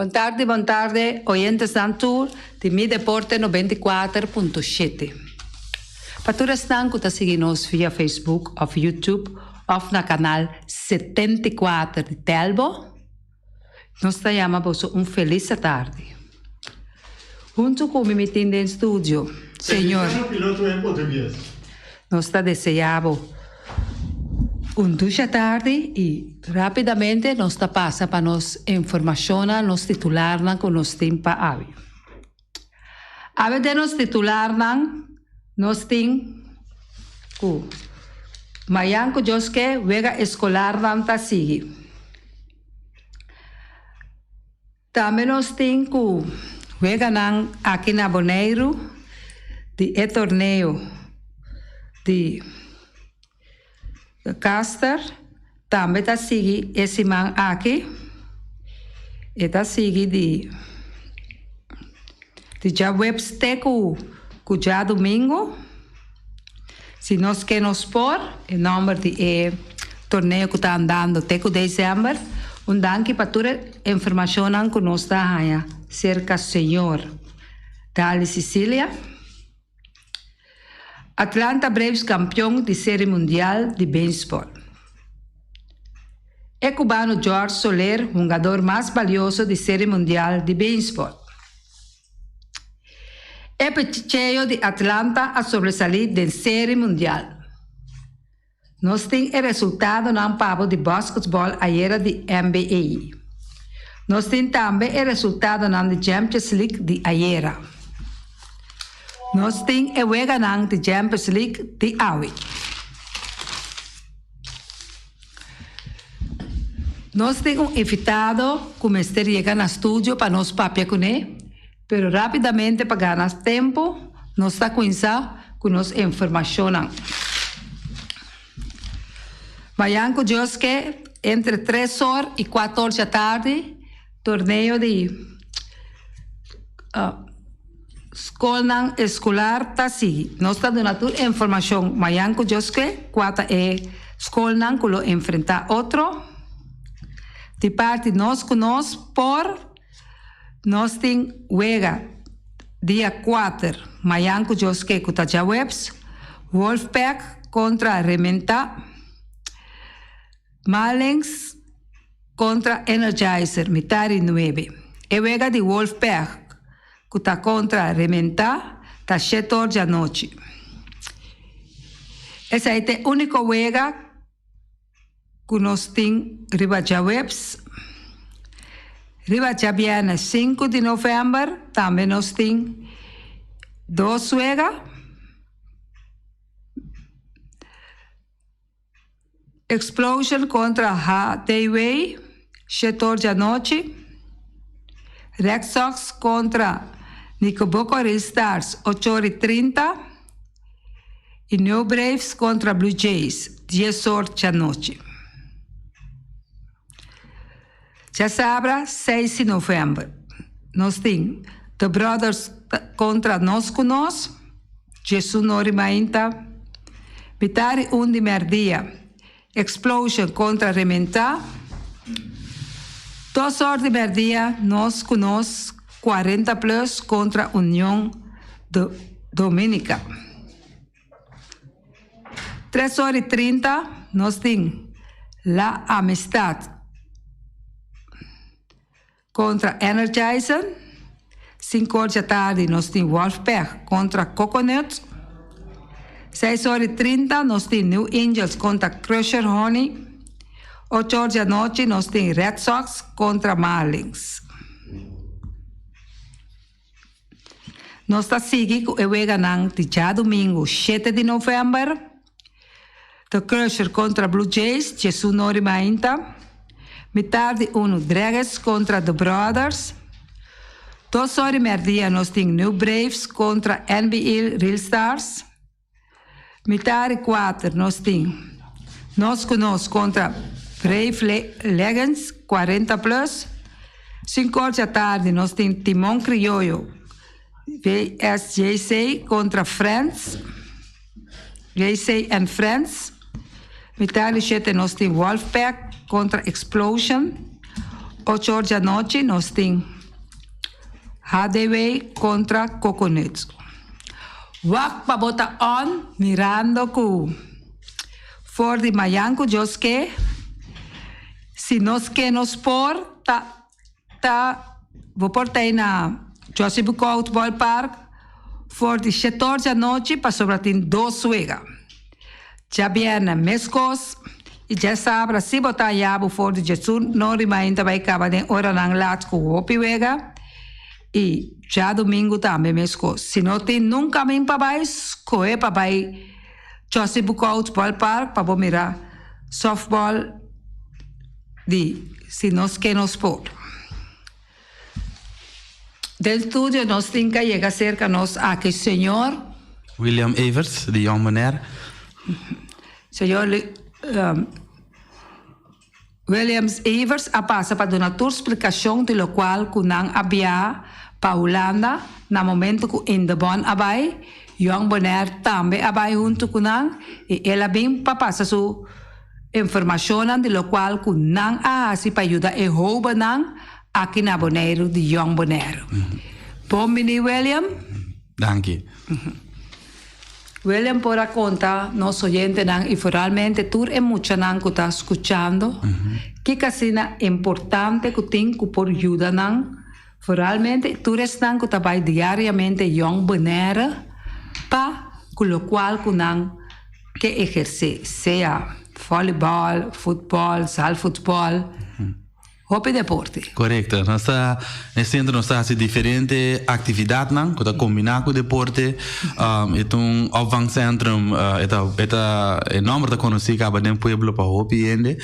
Bon tardi bon tardi oyentesnan tur di Mi Deporte 94.7. Pa tur esnan ku ta sigui nos via Facebook òf YouTube òf na kanal 74 di Telbo, nos ta yama boso un felis atardi. Huntu ku mi mi tin den studio señor. Nos ta deseá bo un dushi atardi i rápidamente nos ta pasa pa nos informashonnan, nos titularnan ku nos tin pa awe. Awe den nos titularnan nos tin ku mayan ku Dios ke wega eskolarnan ta sigui. Tambe nos tin ku weganan aki na Boneiru di e torneo di Caster tambe ta sigui e siman aki. E ta sigui di di djaweps te ku ku djadumingu. Si nos ke nos por, e nomber di e torneo ku ta andando te ku december. Un danki pa tur e informashonnan ku nos ta haña serka señor Dali Cicilia. Atlanta Braves kampion di Serie Mundial di Beisbòl. E kubano George Soler hungador mas balioso di Serie Mundial di Beisbòl. E picheo di Atlanta a sobresalí den Seri Mundial. Nos tin e resultadonan pa bo di basketball ayera di NBA. Nos tin tambe e resultadonan di Champions League di ayera. Nos tin e weganan di Champions League di awe. Nos tin un invitado cu mester yega na studio pa nos papia cune, pero rapidamente pa gana tempo nos ta cuinsa cu nos informacionnan. Mayan cu Dios ke, entre tres or y cuatro or djatardi, torneo di scolnan escolar ta sigui. Nos ta duna tur informacion mayan cu Dios ke, cua ta e scolnan cu lo enfrenta otro. Di parti nos cu nos por, nos tin wega dia cuater mayan cu Dios ke cu ta djaweps, Wolfpack contra Rementa. Marlins kontra Energizer mitari nuebe. E wega di Wolfpack ku ta kontra Rementá ta shete or djanochi. Esei ta e úniko wega ku nos tin riba djaweps. Riba djabièrnè sinku di novèmber tambe nos tin dos wega. Explosion kontra HTW, shetor djanochi. Red Sox kontra Nikoboko Real Stars, ochor i 30. I New Braves kontra Blue Jays, diesor djanochi. Djasabra, seis di novèmber, nos tin The Brothers kontra Nos Ku Nos, djesun ora i mainta. Mitad di un di mèrdia, Explosion kontra Rementá. Dos or di mèrdia, Nos Ku Nos 40 Plus kontra Union Dominica. Tres ora i 30 nos tin La Amistad kontra Energizer. Sinku or djatardi nos tin Wolfpack kontra Coconut. Seis ora i 30 nos tin New Angels kontra Crusher Honey. Ocho or djanochi nos tin Red Sox kontra Marlins. Nos ta sigui ku e weganan di djadumingu shete di novèmber, The Crusher kontra Blue Jays djesun ora mainta, mitar di unu Dragons kontra The Brothers, dos ora i mèrdia nos tin New Braves kontra NBL Real Stars. Mitar di kuater nos tin Nos ku Nos kontra Brave Legends 40 plus. Sinku or djatardi nos tin Timon Krioyo VSJC kontra Friends JC and Friends. Mitar di shete nos tin Wolfpack kontra Explosion. Ocho or djanochi nos tin HDW kontra Coconuts. Wak pa bo ta on mirando ku for di mayan ku Dios ke, si nos ke nos por ta ta bo por ta ei na Josie Bukout Ballpark for di shete or djanochi pasobra tin dos wega. Djabièrnè meskos i djasabra si bo ta haña bo for di djesun nori mainta bai kaba den oranan lat ku hopi wega i djadumingu tambe meskos. Si no tin nun kamin pa bai skohe pa bai Josie Bukout Ballpark pa bo mira softball di Si Nos Ke Nos Por. Den studio nos tin ka yega serka nos aki señor. William Everts di Jong Bonaire. Señor Williams Everts a pasa pa duna tur splikashon di lokual ku nan a biaha pa Hulanda na momento ku Indebon a bai, Jong Bonaire tambe a bai huntu ku nan i el a bin pa pasa su Informashonnan di lokual ku nan a hasi pa yuda e hóbennan aki na Boneiru di Jong Boneiru. Bon bini William. Danki. William por a konta nos oyentenan i foralmente tur e muchanan ku ta skuchando kiko asina importante ku tin ku por yuda nan foralmente tur esnan ku ta bai diariamente Jong Bonaire pa ku lokual ku nan Ke ehersé, sea volleybal, futbòl, zaalvoetbal, hopi deporte. Korekto. Nos ta, na e sentro nos ta hasi diferente aktividatnan ku ta kombiná ku deporte. E ta un opvangcentrum, e ta, e ta, e nòmber ta konosí kaba den pueblo pa hopi hende.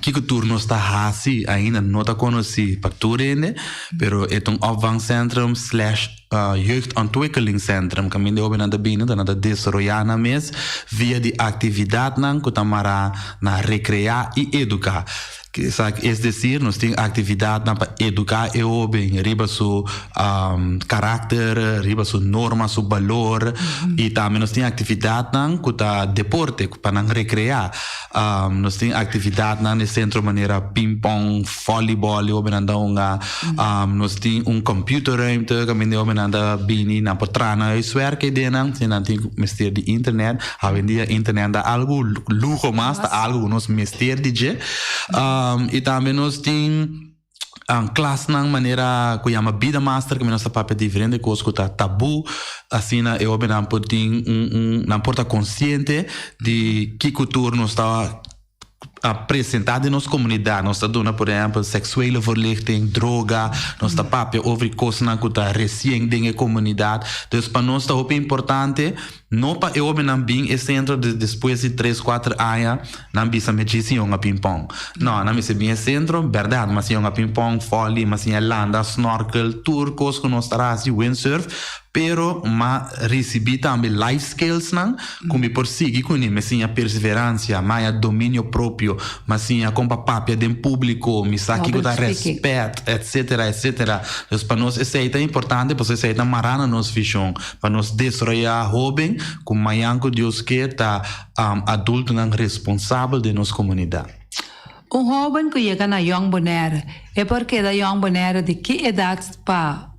Kiko tur nos ta hasi ainda no ta konosí pa tur hende, pero e ta un opvangcentrum slash. Jeugdontwikkelingscentrum kaminda e hobennan ta bini ta nan ta desaroyá nan mes via di aktividatnan ku ta mará na rekreá i eduká. Esaki es desir nos tin aktividatnan pa eduká e hoben riba su karakter, riba su norma, su balor i tambe nos tin aktividatnan ku ta deporte pa nan rekreá. Nos tin aktividatnan na e sentro manera pingpong, volleyball, e hobennan ta hunga. Nos tin un computerruimte kaminda e hobennan ta bini, nan por traha nan huiswerk ei den, si nan tin mester di internet. Awendia internet ta algu luho mas, ta algu ku nos mester di dje. I tambe nos tin klasnan manera ku yama Bida Master kaminda nos ta papia diferente kos ku ta tabú, asina e hobennan por tin un un nan por ta konsiente di kiko tur nos ta a presentá den nos komunidat. Nos ta duna por ehèmpel seksuele voorlichting, droga, nos ta papia over di kosnan ku ta resien den e komunidat. Dus pa nos ta hopi importante no pa e hobennan bin e sentro despues di tres kuater aña nan bisa mi djis yonga pinpòn. No, nan mester bin e sentro, bèrdat, mas yonga pinpòn, vòli, mas siña landa, snòrkel, tur kos ku nos ta hasi, windsurf, Pero m'a ricibi tambe life skillsnan cu mi por sigui cuni. Mi siña perseverancia, m'a haña dominio propio, m'a siña con pa papia den publico, mi sa kico ta respet, etcetera, etcetera. Dus pa nos esey ta importante pasobra esey ta mara na nos vision, pa nos desroya hoben cu mañan cu Dios ke ta adultonan responsabel den nos comunidad. Un hoben cu yega na Jong Bonaire, e por keda Jong Bonaire di ki edad pa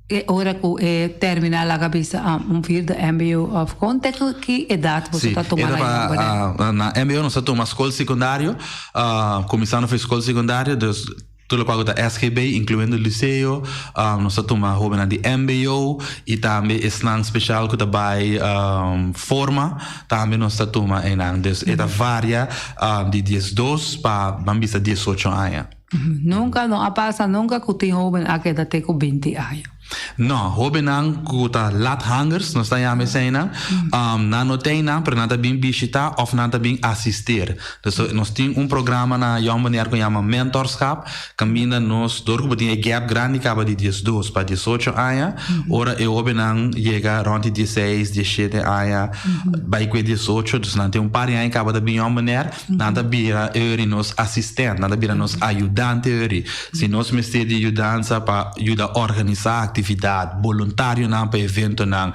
E ora ku e termina laga bisa un vierde mbo of kon te ku ki edat boso ta tuma na Jong Bonaire? Na mbo nos ta tuma skol sekundario, kuminsando for skol sekundario dus tur lokual ku ta SGB inkluendo liceo, nos ta tuma hobennan di mbo i tambe esnan speshal ku ta bai forma tambe nos ta tuma einan. Dus e ta varia di diesdos pa ban bisa diesocho aña. Nunka no a pasa nunka ku tin hoben a keda te ku binti aña. No, hobennan ku ta lathangers, nos ta yama eseinan, nan no ta einan, pero nan ta bin bishita òf nan ta bin asister. Dus nos tin un programa na Jong Bonaire ku yama mentorschap, kaminda nos, dor ku bo tin e gap grandi kaba di diesdos pa diesocho aña, ora e hobennan yega rònt di dieseis, diesshete aña, bai ku e diesocho, dus nan tin un par di aña kaba ta bin Jong Bonaire. Nan ta bira euri nos asistent, nan ta bira nos ayudante euri. Si nos mester di yudansa pa yuda organisá. aktividat, boluntarionan pa eventonan,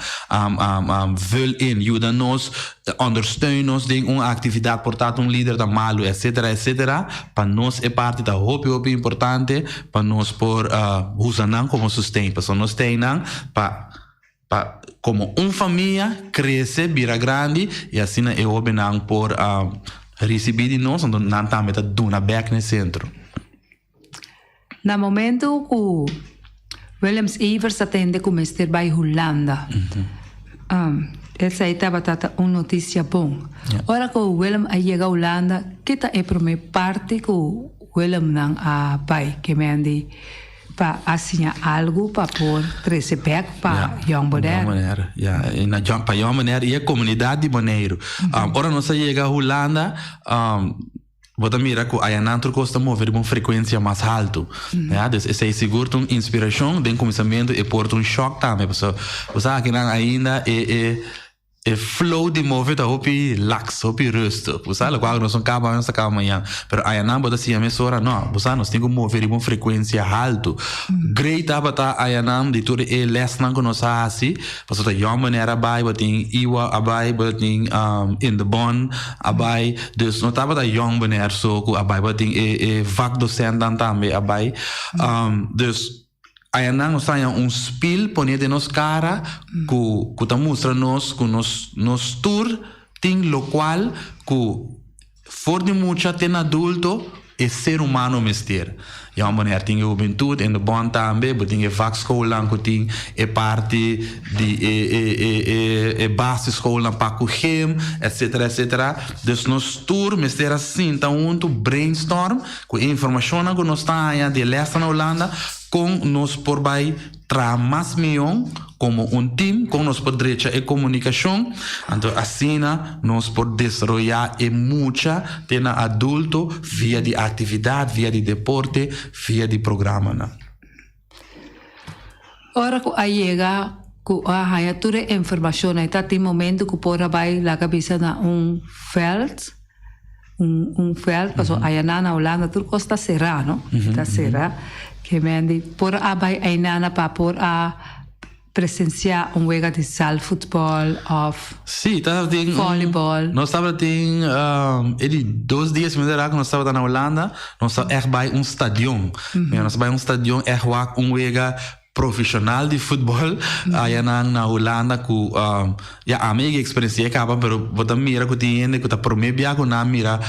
vul in, yuda nos, ondersteun nos den un aktividat, por ta un lider ta malu, etcetera, etcetera. Pa nos e parti ta hopi, hopi importante pa nos por usa nan komo sosten, pasobra nos ta einan pa pa komo un famia krese, bira grandi i asina e hobennan por risibí di nos, anto nan tambe ta duna bèk na e sentro. Na momento ku Willems Evers a tende ku mester bai Hulanda, esei tabata ta un notisia bon. Ora ku Willem a yega Hulanda, ke ta e promé parti ku Willemnan a bai? Ke men di pa a siña algu pa por trese bèk pa Jong Bonaire. Jong Bonaire, ya. I na Jong, pa Jong Bonaire i e komunidat di Boneiru. Ora nos a yega Hulanda, Bo ta mira ku ayanan tur kos ta move riba un frekuensia mas haltu. Ya, dus esei sigur ta un inspirashon. Den kuminsamentu e por ta un shòk tambe, pasobra bo sa akinan ainda e e e flow di move ta hopi laks, hopi rustig. Bo sa lokual ku nos no kaba awe nos ta kaba mañan. Pero ayanan bo ta siña mesora, no, bo sa nos tin ku move riba un frekuensia haltu. Great tabata ayanan di tur e lèsnan ku nos a hasi. Pasobra ta Jong Bonaire a bai, bo tin Iwa a bai, bo tin Indebon a bai. Dus no tabata Jong Bonaire so ku a bai, bo tin e e vakdosentnan tambe a bai. Dus ayanan nos ta haña un spil pone den nos kara ku ku ta mustra nos ku nos nos tur tin lokual ku For di mucha te na adulto, e ser humano mester. Jong Bonaire tin e hubentud, en de bond tambe, bo tin e vakschoolnan ku tin e parti di e e e e e basisschoolnan pa ku gym, etcetera etcetera. Dus nos tur mester a sinta huntu, brainstorm, ku e informashonnan ku nos ta haña di e lèsnan na Hulanda, kon nos por bai traha mas mion komo un tim, kon nos por drecha e komunikashon, anto asina nos por desaroyá e mucha te na adulto via di aktividat, via di deporte, via di programanan. Ora ku a yega ku a haña tur e informashonnan, e ta tin momento ku por a bai laga bisa na un vèlt, un vèlt, pasobra ayanan na Hulanda tur kos ta será, no? Ta será. Ke men di por a bai ainana pa por a presensiá un wega di zaalvoetbal òf Sí, tabatin un, volleyball. nos tabatin e di dos dia si mi ta ku nos tabata na Hulanda, nos a ègt bai un stadion. Nos a bai un stadion ègt wak un wega profesional di futbol ayanan na Hulanda ku ya ami a experiencia kaba pero bo ta mira ku tin hende ku ta prome bia ku nan mira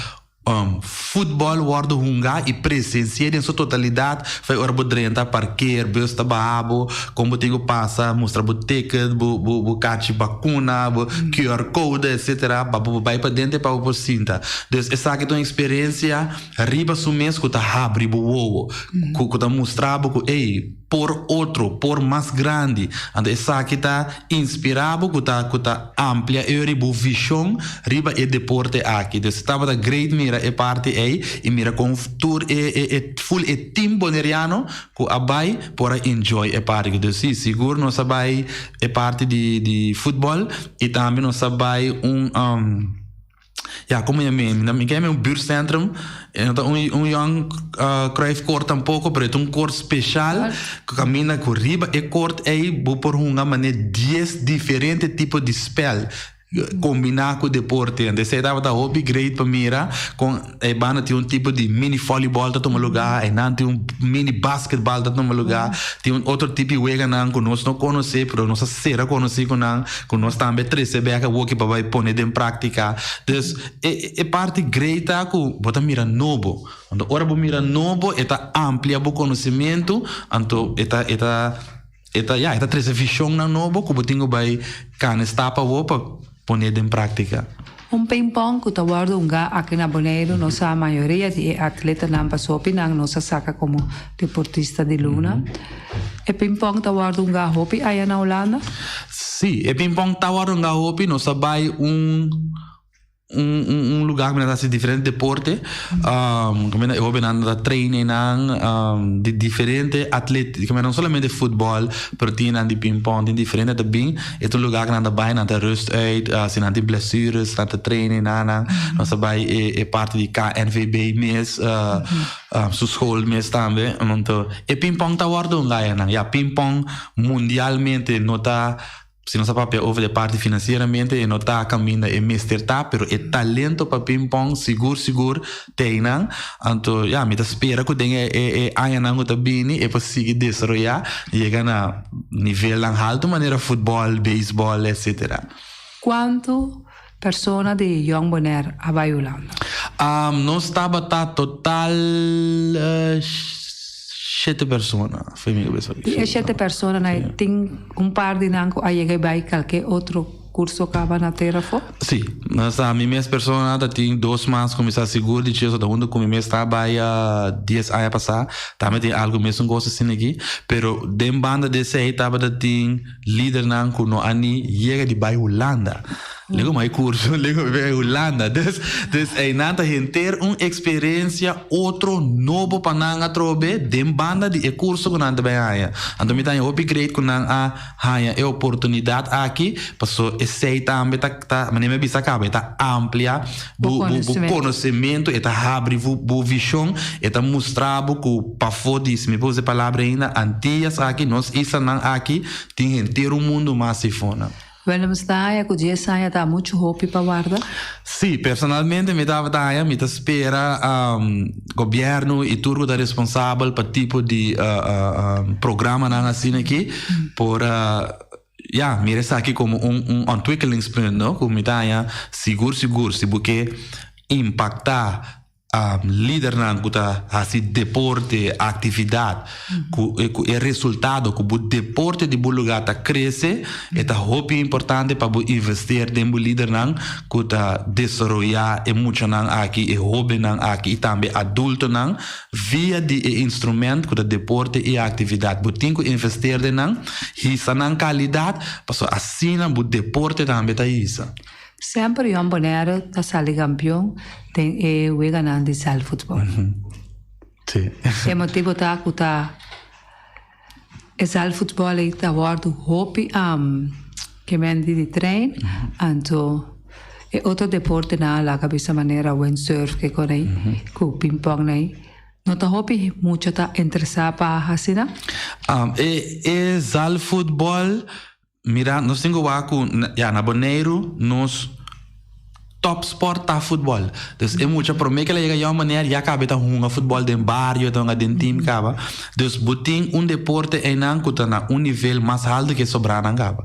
futbol wordo hunga i presencia den su totalidad fai ora bo drenta parkeer bus ta baha bo kon bo tin ku pasa mustra bo ticket bo bo bo kachi bakuna bo QR code etcetera pa bo bai paden te pa bo por sinta dus esaki ta un experiencia riba su mes ku ta habri bo wowo ku ku ta mustra bo ku ey por otro, por mas grandi. Anto esaki ta inspirá bo ku ta ku ta amplia e ori bo vishon riba e deporte aki. Dus tabata great mira e parti ei i mira kon tur e e e ful e team boneriano ku a bai por a enjoy e parti aki. Dus si, sigur nos a bai e parti di di futbòl i tambe nos a bai un Ya, como ya mi, mi ken un buurtcentrum, e no ta un, un Johan Cruijff court tampoco, pero e ta un court special, cu caminda cu riba e court ey bo por hunga mane dies diferente tipo di spel, combina cu deporte. Entonces esey tabata hopi great pa mira con e banda tin un tipo di mini volleyball ta tuma lugar, eynan tin un mini basketball ta tuma lugar, tin un otro tipo di weganan cu nos no conoce, pero nos a cera conoci cu nan. Ku nos tambe trese bek awoki pa bai pone den práktika. Dus e e parti grei ta ku bo ta mira nobo. Anto ora bo mira nobo e ta amplia bo konosementu, anto e ta e ta e ta ya e ta trese vishonnan nobo ku bo tin ku bai kana e stap awo pa pone den práktika. Un pingpong ku ta wòrdu hungá aki na Boneiru nos sa mayoria di e atletanan pasobra nan nos a saka komo deportista di luna. E pingpong ta wòrdu hungá hopi aya na Hulanda? Sí, e pingpong ta wòrdu hungá hopi. Nos a bai un Un un un lugar ku nan ta hasi diferente deporte kaminda e hobennan ta train einan di diferente atlet kaminda no solamente futbòl pero tin nan di pinpòn tin diferente ta bin e ta un lugar ku nan ta bai nan ta rust uit si nan tin blessures nan ta train einan nos ta bai e e parti di KNVB mes su school mes tambe anto e pinpòn ta wòrdu un gaya nan ya pinpòn mundialmente no ta. Si nos a papia over e parti financieramente e no ta caminda e mester ta, pero e talento pa ping pong sigur sigur ta einan. Anto ya mi ta spera cu den e e añanan cu ta bini e por sigui desaroya yega na nivelnan halto manera futbol, beisbol etcetera. Cuanto persona di Jong Bonaire a bai Hulanda? Nos tabata total shete persona, fo'i mi cabeza. Di e shete personanan ei tin un par di nan cu a yega i bai calke otro curso caba na tera afo? Si, nos ta mi mes persona ta tin dos mas cu mi sa sigur di dje, so ta hunto cu mi mes ta bai dies aña pasa, tambe tin algo mesun cos asina aki, pero den banda di esey tabata tin Lidernan ku no a ni yega di bai Hulanda. Lego mai kurso, lego bai Hulanda. Dus, dus einan ta henter un eksperensia otro nobo pa nan atrobe den banda di e kurso ku nan ta bai haña. Anto mi ta haña hopi great ku nan a haña e oportunidat aki, paso esei tambe ta ta manera mi a bisa kaba e ta amplia Bo bo bo konosementu. konosementu, e ta habri bo bo vishon, e ta mustra bo ku pafó di, si mi por usa e palabra ainda, Antillas aki, nos islanan aki, tin henter un mundu mas sifonan. Willemstad haña ku dies aña ta muchu hopi pa warda? Sí, personalmente mi tabata haña, mi ta spera gobièrnu i tur ku ta responsabel pa tipo di programanan asina aki por Ya, mira esaki komo un un ontwikkelingspunt, no? Ku mi ta haña sigur sigur si bo ke impaktá lidernan ku ta hasi deporte, aktividat, ku ku e resultado ku bo deporte di bo lugá ta krese, e ta hopi importante pa bo investeer den bo lidernan ku ta desaroyá e muchanan aki, e hóbennan aki i tambe adultonan Via di e instrument ku ta deporte i aktividat bo tin ku investeer den nan, hisa nan kalidat, pasobra asina bo deporte tambe ta hisa. Semper Jong Bonaire ta sali kampion den e weganan di zaalvoetbal. Sí. E motibu ta ku ta e zaalvoetbal ei ta wòrdu hopi kemendi di train, anto e otro deportenan a laga bisa manera windsurf ke kon ei ku pingpong ei no ta hopi mucha ta interesá pa hasi nan. E e zaalvoetbal mira nos tin ku wak ku ya na Boneiru nos Top sport ta futbol. Dus e mucha prome ke la yega Jong Bonaire ya kaba e ta hunga futbol den bario, e ta hunga den team kaba. Dus bo tin un deporte einan ku ta na un nivel mas haltu ke sobranan kaba.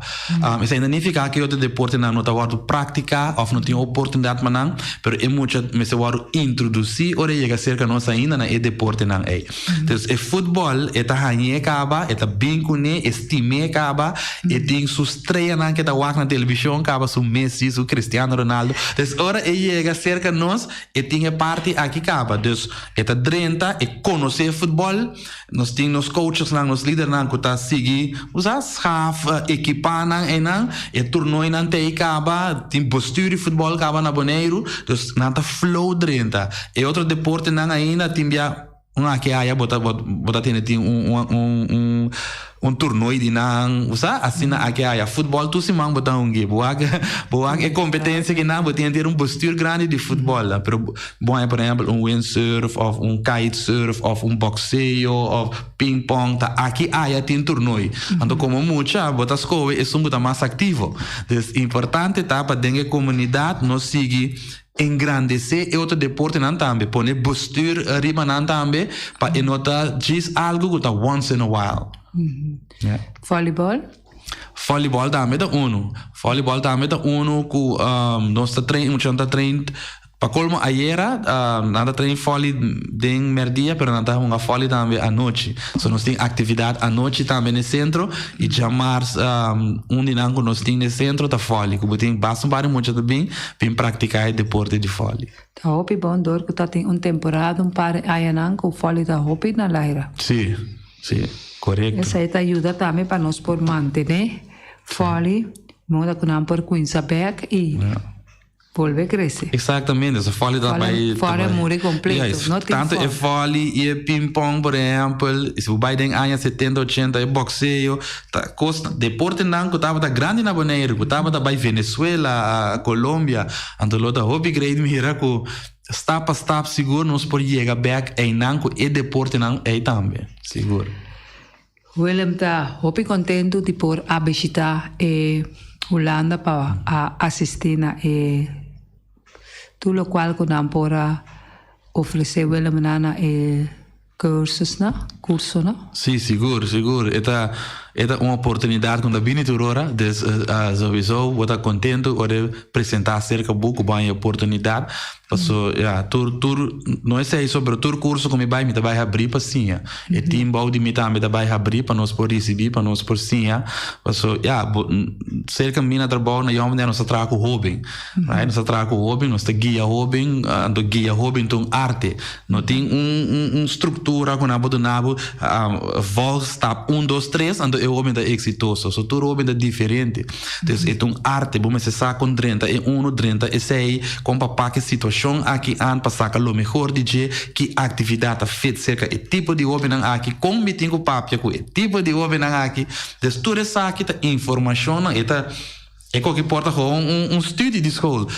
Esei no nifiká ku e otro deportenan no ta wòrdu praktiká òf no tin oportunidat pa nan, pero e mucha mester wòrdu introdusí ora e yega serka nos ainda na e deportenan ei. Dus e futbol e ta hañ'é kaba, e ta bin kuné, e stim'é kaba, e tin su streanan ke ta wak na televishon kaba, su Messi, su Cristiano Ronaldo. Dus ora e yega serka nos, e tin e parti aki kaba. Dus e ta drenta, e konosé futbol, nos tin nos coachesnan, nos lidernan ku ta sigui, bo sa, schaaf, ekipá nan einan, e turnoinan ta ei kaba, tin bestuur di futbol kaba na Boneiru, dus nan ta flow drenta. E otro deportenan ainda tin bia un aki aya bo ta bo ta tene tin un un un un un toernooi di nan, bo sa? Asina aki aya. Futbol tur siman bo ta hungi. Bo wak bo wak e competencia ki nan bo tin henter un bestuur grandi di futbol. Pero bo haña por ehempel un windsurf of un kitesurf of un boxeo of ping pong ta aki aya tin toernooi. Anto como mucha bo ta scohe esun ku ta mas activo. Dus importante ta pa den e comunidad nos sigui Engrandesé e otro deportenan tambe, pone bestuur riba nan tambe pa e no ta djis algu ku ta once in a while. Yeah. Volleyball? Volleyball tambe ta unu. Volleyball tambe ta unu ku nos ta train, muchanan ta train pa kolmo ayera nan ta train volley den merdia pero nan ta hunga volley tambe anochi. So nos tin aktividat anochi tambe na e sentro i djamars un di nan ku nos tin na e sentro ta volley ku bo tin basta un par di mucha ta bin Bin praktiká e deporte di vòli. Ta hopi bon dor ku ta tin un temporada un par di añanan ku vòli ta hopi na laira. Sí, sí, korekto. Esei ta yuda tambe pa nos por mantené vòli moda ku nan por kuinsa bèk i. Bolbe crece. Exactamente, so volley ta bay Volley a muri completo, Juist, no tin tanto e volley. volley y e ping pong por ehempel, si bo bay den aña 70, 80 e boxeo, ta cos, deportenan cu tabata grandi na Bonaire, cu tabata bay Venezuela, Colombia, anto lo ta hopi great mira cu stap pa stap sigur nos por yega bek eynan cu e deportenan ey tambe, sigur. Willem ta hopi kontentu di por a bishita e Hulanda pa a asisti na e tur lokual ku nan por a ofresé Willem nan na e cursusnan, kursonan. Sí, sigur, sigur. E ta e ta un oportunidat ku ta bini tur ora, dus souiso bo ta kontentu ora e presentá serka bo ku bo haña e oportunidat. Paso ya tur tur no esei so pero tur curso cu mi bai mi ta bai habri pa siña. E team bou di mi tambe ta bai habri pa nos por ricibi pa nos por siña. Paso ya bo cerca mi na trabou na Jong Bonaire nos ta traha cu hoben right nos ta traha cu hoben nos ta guia hoben anto guia hoben ta un arte. No tin un un un structura cu nan por duna bo volg stap un dos tres anto e hoben ta exitoso. So tur hoben ta diferente. Dus e ta un arte, bo mester sa kon drenta e unu, drenta esei, kon pa pak e situashon aki an pa saka lo mehor di dje, ki aktividat ta fit serka e tipo di hobennan aki, kon mi tin ku papia ku e tipo di hobennan aki. Dus tur esaki ta informashonnan, e ta e koki por ta gewoon un un studie di school,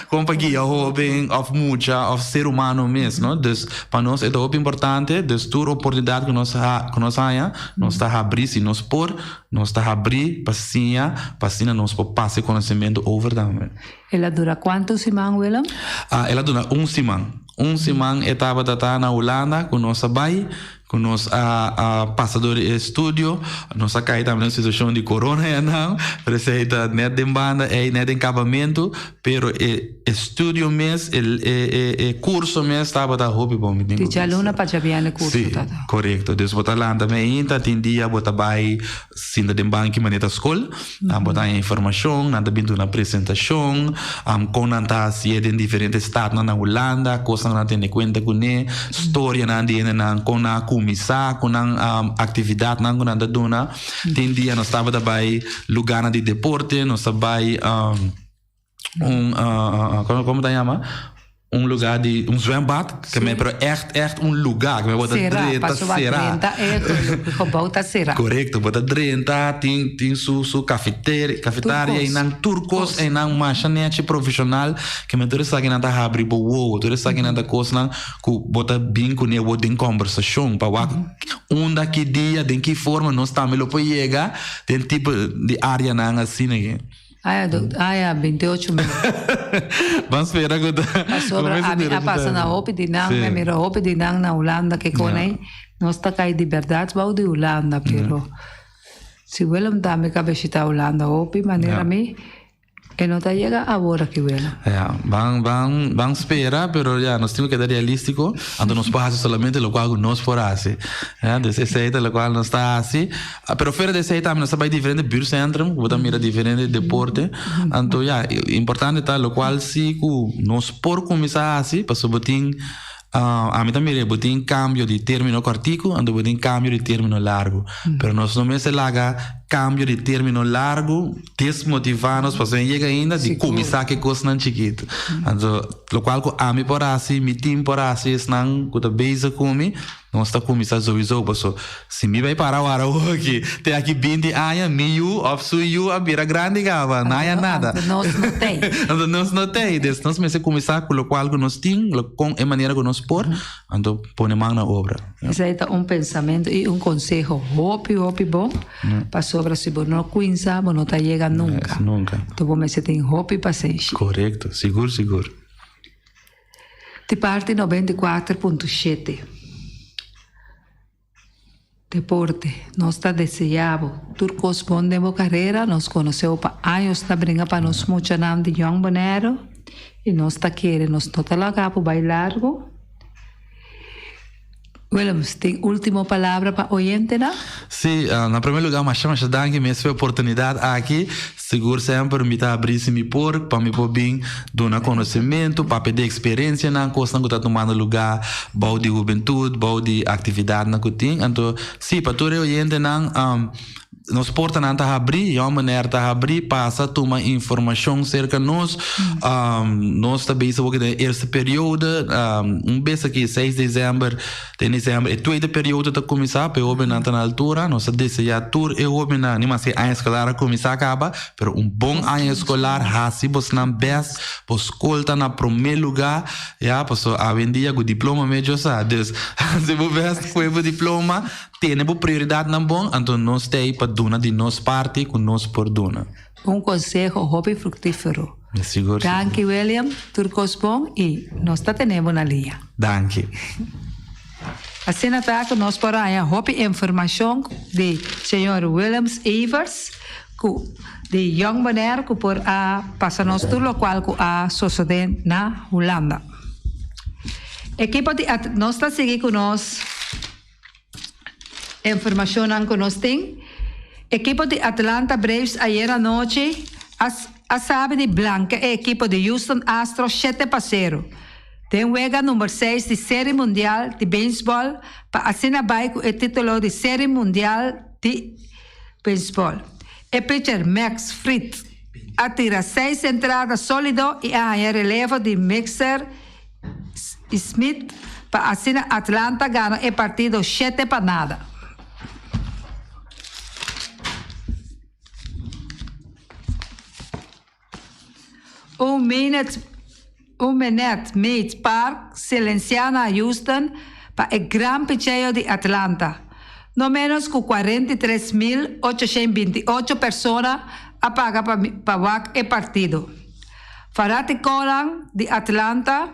kon pa guia hoben òf mucha òf ser humano mes, no. Dus pa nos e ta hopi importante, dus tur oportunidat ku nos ha ku nos haña, nos ta habri si nos por. Nos ta habrí pa siña, pa asina nos por pasa e konosementu over tambe. El a dura kuantu siman, Willem? Ah, el a dura un siman. Un siman e tabata ta na Hulanda ku nos a bai, ku nos a a pasa dor e estudio. Nos a kai tambe den un situashon di corona einan, pero esei ta nèt den banda ei, nèt den kabamentu. Pero e estudio mes, e e e curso mes tabata hopi bon mi tin Di cu bisa. djaluna pa djabièrnè curso Sí, tata. corecto. Dus bo ta lanta meinta, tin dia bo ta bay sinta den banki manera ta scol, nan bo ta haña informacion, nan ta bin duna presentacion, con nan ta hacié den diferente stadnan na Hulanda, cosnan nan tene cuenta cune, storianan di hendenan, con nan a cuminsa cu nan actividadnan cu nan ta duna. Tin dia nos tabata bay lugarnan di deporte, nos ta bay. Un como ta yama un lugar di un zwembad que me pero echt echt un lugar que me bota drenta sera gebouw ta sera correcto bota drenta tin tin su su cafeteria cafetaria y nan tur cos y nan masha nechi profesional que me tur esaki nan ta habri bo wowo tur esaki nan ta cosnan cu bo ta bin cune bo den conversacion pa wak unda ki dia den ki forma nos tambe lo por yega den tipo di areanan asina ke. Aya do, aya 28 mil. Ban spera ku ta. Pasobra ami a pasa na hopi di nan, mi a mira hopi di nan na Hulanda ke kon ei. Nos ta kai di bèrdat bou di Hulanda, pero si Willem tambe ka bishita Hulanda hopi manera mi, e no ta yega awor aki Willem. Ya, ban ban ban spera, pero ya nos tin ku keda realístiko, anto nos por hasi solamente lokual ku nos por hasi. Ya, dus esei ta lokual nos ta hasi. Pero fuera di esei tambe nos ta bai diferente buurtcentrum, bo ta mira diferente deporte. Anto ya, importante ta locual si cu nos por cuminsa haci, pasobra bo tin, ami ta mira bo tin cambio di termino cortico, anto bo tin cambio di termino largo. Pero nos no mester laga cambio di termino largo desmotiva nos pasobra e yega ainda di cuminsa cu e cosnan chikito. Anto locual cu ami por haci, mi team por haci, esnan cu ta bezig cu mi, Nos ta kuminsá souiso paso si mi bai para wara awoki te aki binti aña mi yu òf su yu a bira grandi kaba no haya nada. Anto nos no tei. Anto nos no tei. Des nos mester kuminsá ku lokual ku nos tin kon e manera ku nos por anto pone man na obra. Esei ta un pensamentu i un konseho hopi hopi bon pasobra si bo no kuinsa bo no ta yega nunka. Nunka. Anto bo mester tin hopi pasenshi. Korekto sigur sigur. Di parti 94.7 Deporte, nos ta desea bo tur kos bon den bo karera, nos konosé bo pa años ta bringa pa nos muchanan di Jong Bonaire i nos ta kere nos no ta laga bo bai largo. Willems, tin ultimo palabra pa oyentenan? Sí, na primer lugar masha masha danki mes pa e oportunidad aki. Sigur semper mi ta abri si mi por pa mi por bin duna konosementu, papia di eksperensianan, kosnan ku ta tumando lugá bou di hubentud, bou di aktividatnan ku tin. Anto, sí, pa tur e oyentenan. Nos portanan ta habrí, Jong Meneer ta habrí, pasa tuma informashon serka nos. Nos ta bezig awor den e eerste periode. Un bes aki seis desèmber te desèmber e tweede periode ta kuminsá pa e hóbennan ta na altura. Nos ta deseá tur e hóbennan, ni mas e aña eskolar a kuminsá kaba, pero un bon aña eskolar, hasi bosnan bèst, bo skol ta na promé lugá, ya, pasobra awendia ku diploma medio sa. Dus hasi bo bèst ku e bo diploma. Tene bo prioridadnan bon, anto nos ta ei pa duna di nos parti ku nos por duna. Un konseho hopi fruktífero. Sigur, sigur. Danki William, tur kos bon i nos ta tene bo na liña. Danki. Asina ta ku nos por haña hopi informashon di señor Willems Evers ku di Jong Bonaire ku por a pasa nos tur lokual ku a sosode na Hulanda. Ekipo di nos ta sigui ku nos. Informashonnan ku nos tin, Ekipo di Atlanta Braves ayer anochi a a sabi di blanke e ekipo di Houston Astros shete pa sero den wega number seis di Seri Mundial di Beisbòl pa asina bai ku e titulo di Seri Mundial di Beisbòl. E pitcher Max Fried a tira seis entrada sólido i a haña relevo di Mixer Smith pa asina Atlanta gana e partido shete pa nada. Un minute un Minute Maid Park silencia na Houston pa e gran picheo di Atlanta. No menos cu 43,828 persona a paga pa pa wak e partido. Fanáticonan di Atlanta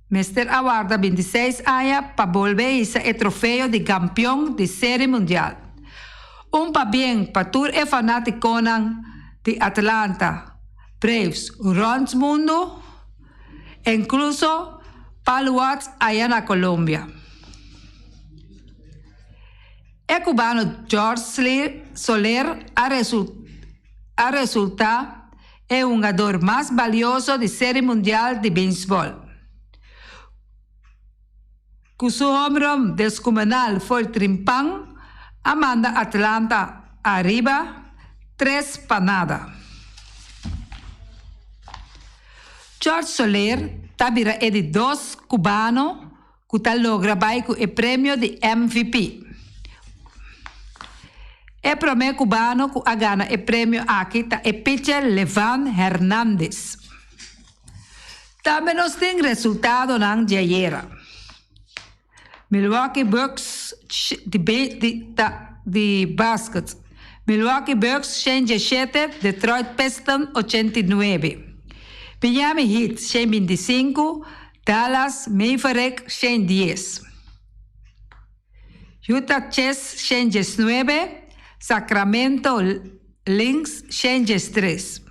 mester a warda 26 aña pa bolbe hisa e trofeo di campeon di Serie Mundial. Un pabien pa tur e fanáticonan di Atlanta Braves rond mundo, incluso Paluats aya na Colombia. E cubano George Soler a a resulta e hungador mas balioso di Serie Mundial di Beisbol. Ku su homerun descomunal for trimpan a manda Atlanta ariba tres pa nada. George Soler ta bira e di dos cubano ku ta logra bai ku e premio di MVP. E promé kubano ku a gana e premio aki ta e pitcher Levan Hernandez. Tambe nos tin resultadonan di ayera. Milwaukee Bucks di di basket. Milwaukee Bucks 107, Detroit Pistons 89. Miami Heat 125, Dallas Maverick 110. Utah Jazz 119, Sacramento Lynx 113.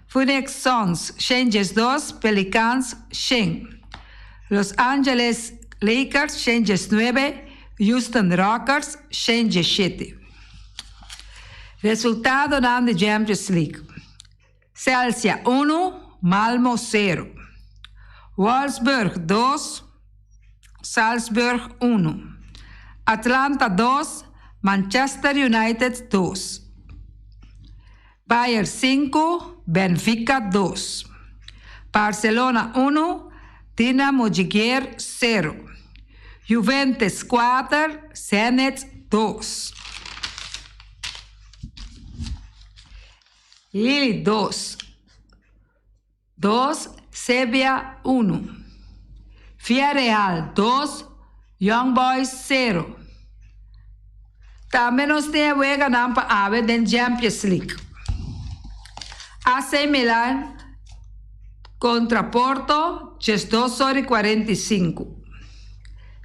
Phoenix Suns 112, Pelicans 100. Los Angeles Lakers 119, Houston Rockets 117. Resultadonan di Champions League. Celsia unu, Malmo sero. Wolfsburg dos, Salzburg unu. Atlanta dos, Manchester United dos. Bayern sinku, Benfica dos. Barcelona unu, Dinamo Djigier sero. Juventus kuater, Zenit dos. Lille dos, dos, Sevilla unu. Villarreal dos, Young Boys sero. Tambe nos tin e weganan pa awe den Champions League. AC Milan kontra Porto 12 ora i 45.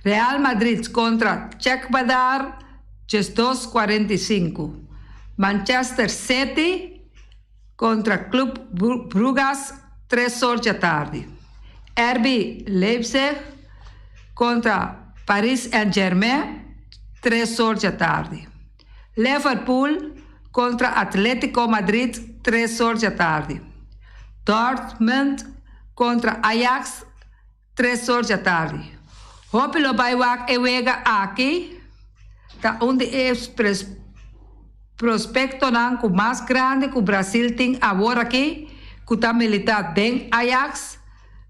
Real Madrid kontra Chekbadar 12:45. Manchester City kontra Club Brugas tres or djatardi. RB Leipzig kontra Paris Saint-Germain tres or djatardi. Liverpool kontra Atletico Madrid tres or djatardi. Dortmund kontra Ajax Tres or djatardi. Hopi lo bai wak e wega aki. Ta un di e prospectonan cu mas grandi cu Brasil tin awor aki cu ta milita den Ajax.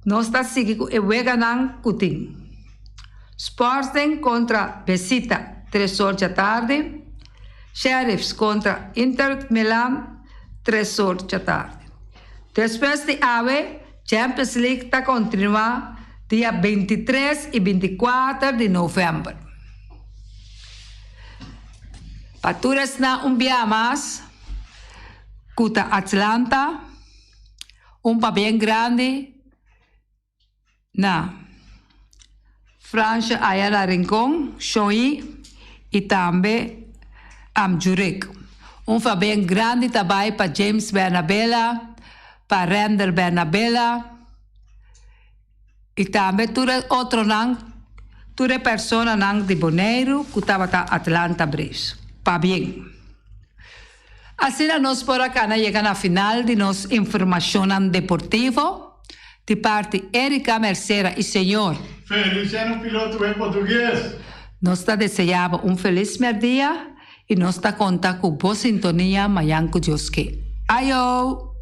Nos ta sigui cu e weganan cu tin. Sporting contra Besita tres or djatardi, Sheriffs contra Inter Milan tres or djatardi. Despues di awe Champions League ta continua dia 23 y 24 di november. Pa tur esnan un bia mas cu ta Atlanta, un pabien grandi na Fransha Ayala Rincon, Shoyi y tambe Amjurek. Un pabien grandi ta bay pa James Bernabela, pa Render Bernabela y tambe tur e otronan, tur e personanan di Boneiru cu tabata Atlanta Braves. Pabien. Asina nos por a cana yega na final di nos informacionnan deportivo di parti Erica Mercera y señor. Feliciano Piloto en portugues. Nos ta desea bo un feliz merdia y nos ta conta cu bo sintonia mañan cu Dios ke. Ayo!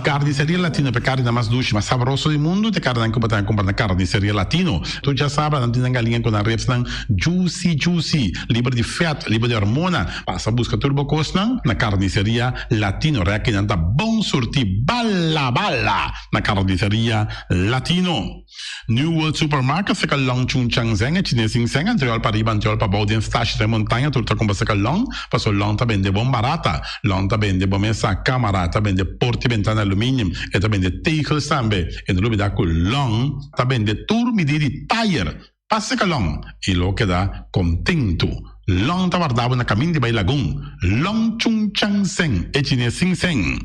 Carniceria Latino p'e carninan mas dushi, mas sabroso di mundu, t'e carninan cu bo ta cumpra na Carniceria Latino. Tur djasabra nan tin nan galiña cu nan ribsnan juicy juicy, liber di vet, liber di hormona. Pasa busca tur bo cosnan na Carniceria Latino. Rekinan ta bon surti bala bala na Carniceria Latino. New World Supermarket seka long Chung Chang Zeng e chines sin seng antriol pa riba antriol pa bou den stashi den montaña tur ta kumpra seka long paso long ta bende bon barata long ta bende bo mesa kamara ta bende porti bentana aluminium e ta bende tegels tambe e no lubida ku long ta bende tur midi di tayer pa seka long i lo keda kontentu long ta warda bo na kamin di bai lagun long Chung Chang Zeng e chines sin seng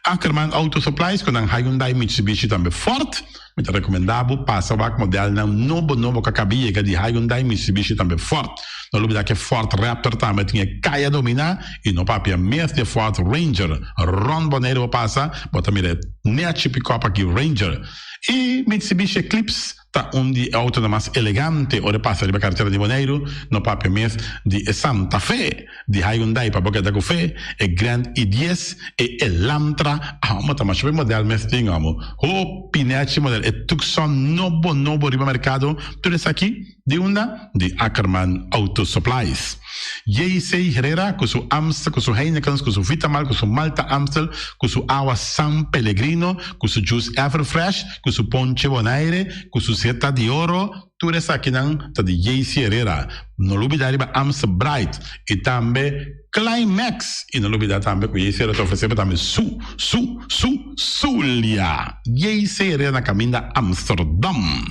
Ackerman Auto Supplies ku nan Hyundai Mitsubishi tambe Ford. Mi ta rekomendá bo pasa wak modelnan nobo nobo ku a kaba yega di Hyundai, Mitsubishi tambe Ford. No lubidá ku e Ford Raptor tambe tin e kaya dominá i no papia mes di e Ford Ranger. Rònt Boneiru bo pasa, bo ta mira e nechi pikòp aki Ranger. E Mitsubishi Eclipse ta un di e outonan mas elegante ora e pasa riba karetera di Boneiru. No papia mes di e Santa Fe. Di Hyundai pa bo keda ku fe, e Grand i dies, e Elantra, amo ta masha hopi model mes tin amo. Hopi nechi model, e Tucson nobo nobo riba merkado, tur esaki di unda? Di Ackerman Auto Supplies. JC Herrera ku su Amstel, ku su Heinekens, ku su Vitamal, ku su Malta Amstel, ku su awa San Pellegrino, ku su juice Everfresh, ku su ponche Bonaire, ku su Zeta di Oro, Tur esakinan ta di JC Herrera. No lubida riba Amstel Bright y tambe Climax. Y no lubida tambe cu JC Herrera ta ofrece bo tambe su, su, su, Zulia. JC Herrera na caminda Amsterdam.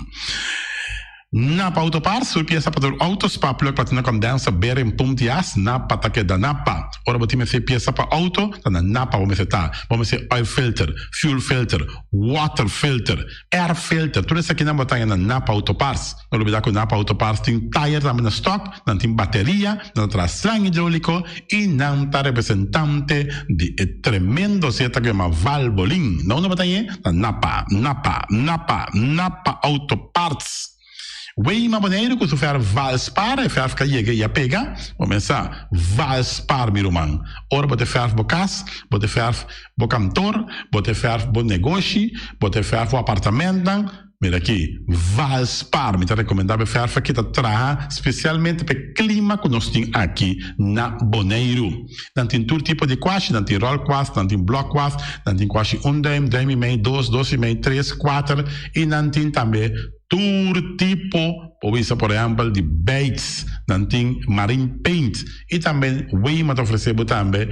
Napa Auto Parts, tur pieza pa tur auto, spark plug, platina condenser, bearing, pump di as, Napa ta keda Napa. Ora bo tin mester pieza pa auto, ta na Napa bo mester ta. Bo mester oil filter, fuel filter, water filter, Air filter, tur esakinan bo ta haña na Napa Auto Parts. No lubida ku Napa Auto Parts tin tayer tambe na stock, nan tin bateria, nan ta traha slang hidroliko i nan ta representante di e tremendo zeta ku yama Valvoline. Na unda bo ta hañ'é? Na Napa, Napa, Napa, Napa Auto Parts. Weima Boneiru ku su fèrf Valspar, e fèrf ka yega i a pega. Bo mesa Valspar mi ruman. Ora bo te fèrf bo kas, bo te fèrf bo kantor, bo te fèrf bo negoshi, bo te fèrf bo apartamentnan, mira aki, Valspar. Mi ta rekomendá bo e fèrf aki ta traha spesialmente pa e klima ku nos tin aki na Boneiru. Nan tin tur tipo di kwashi, nan tin ròl kwas, nan tin blòk kwas, nan tin kwashi un dùim, dùim i mei, dos, dos i mei, tres, kuater i nan tin tambe Tur tipo, por bisa por ehempel di baits, nan tin marine paint y tambe Wema ta ofrece bo tambe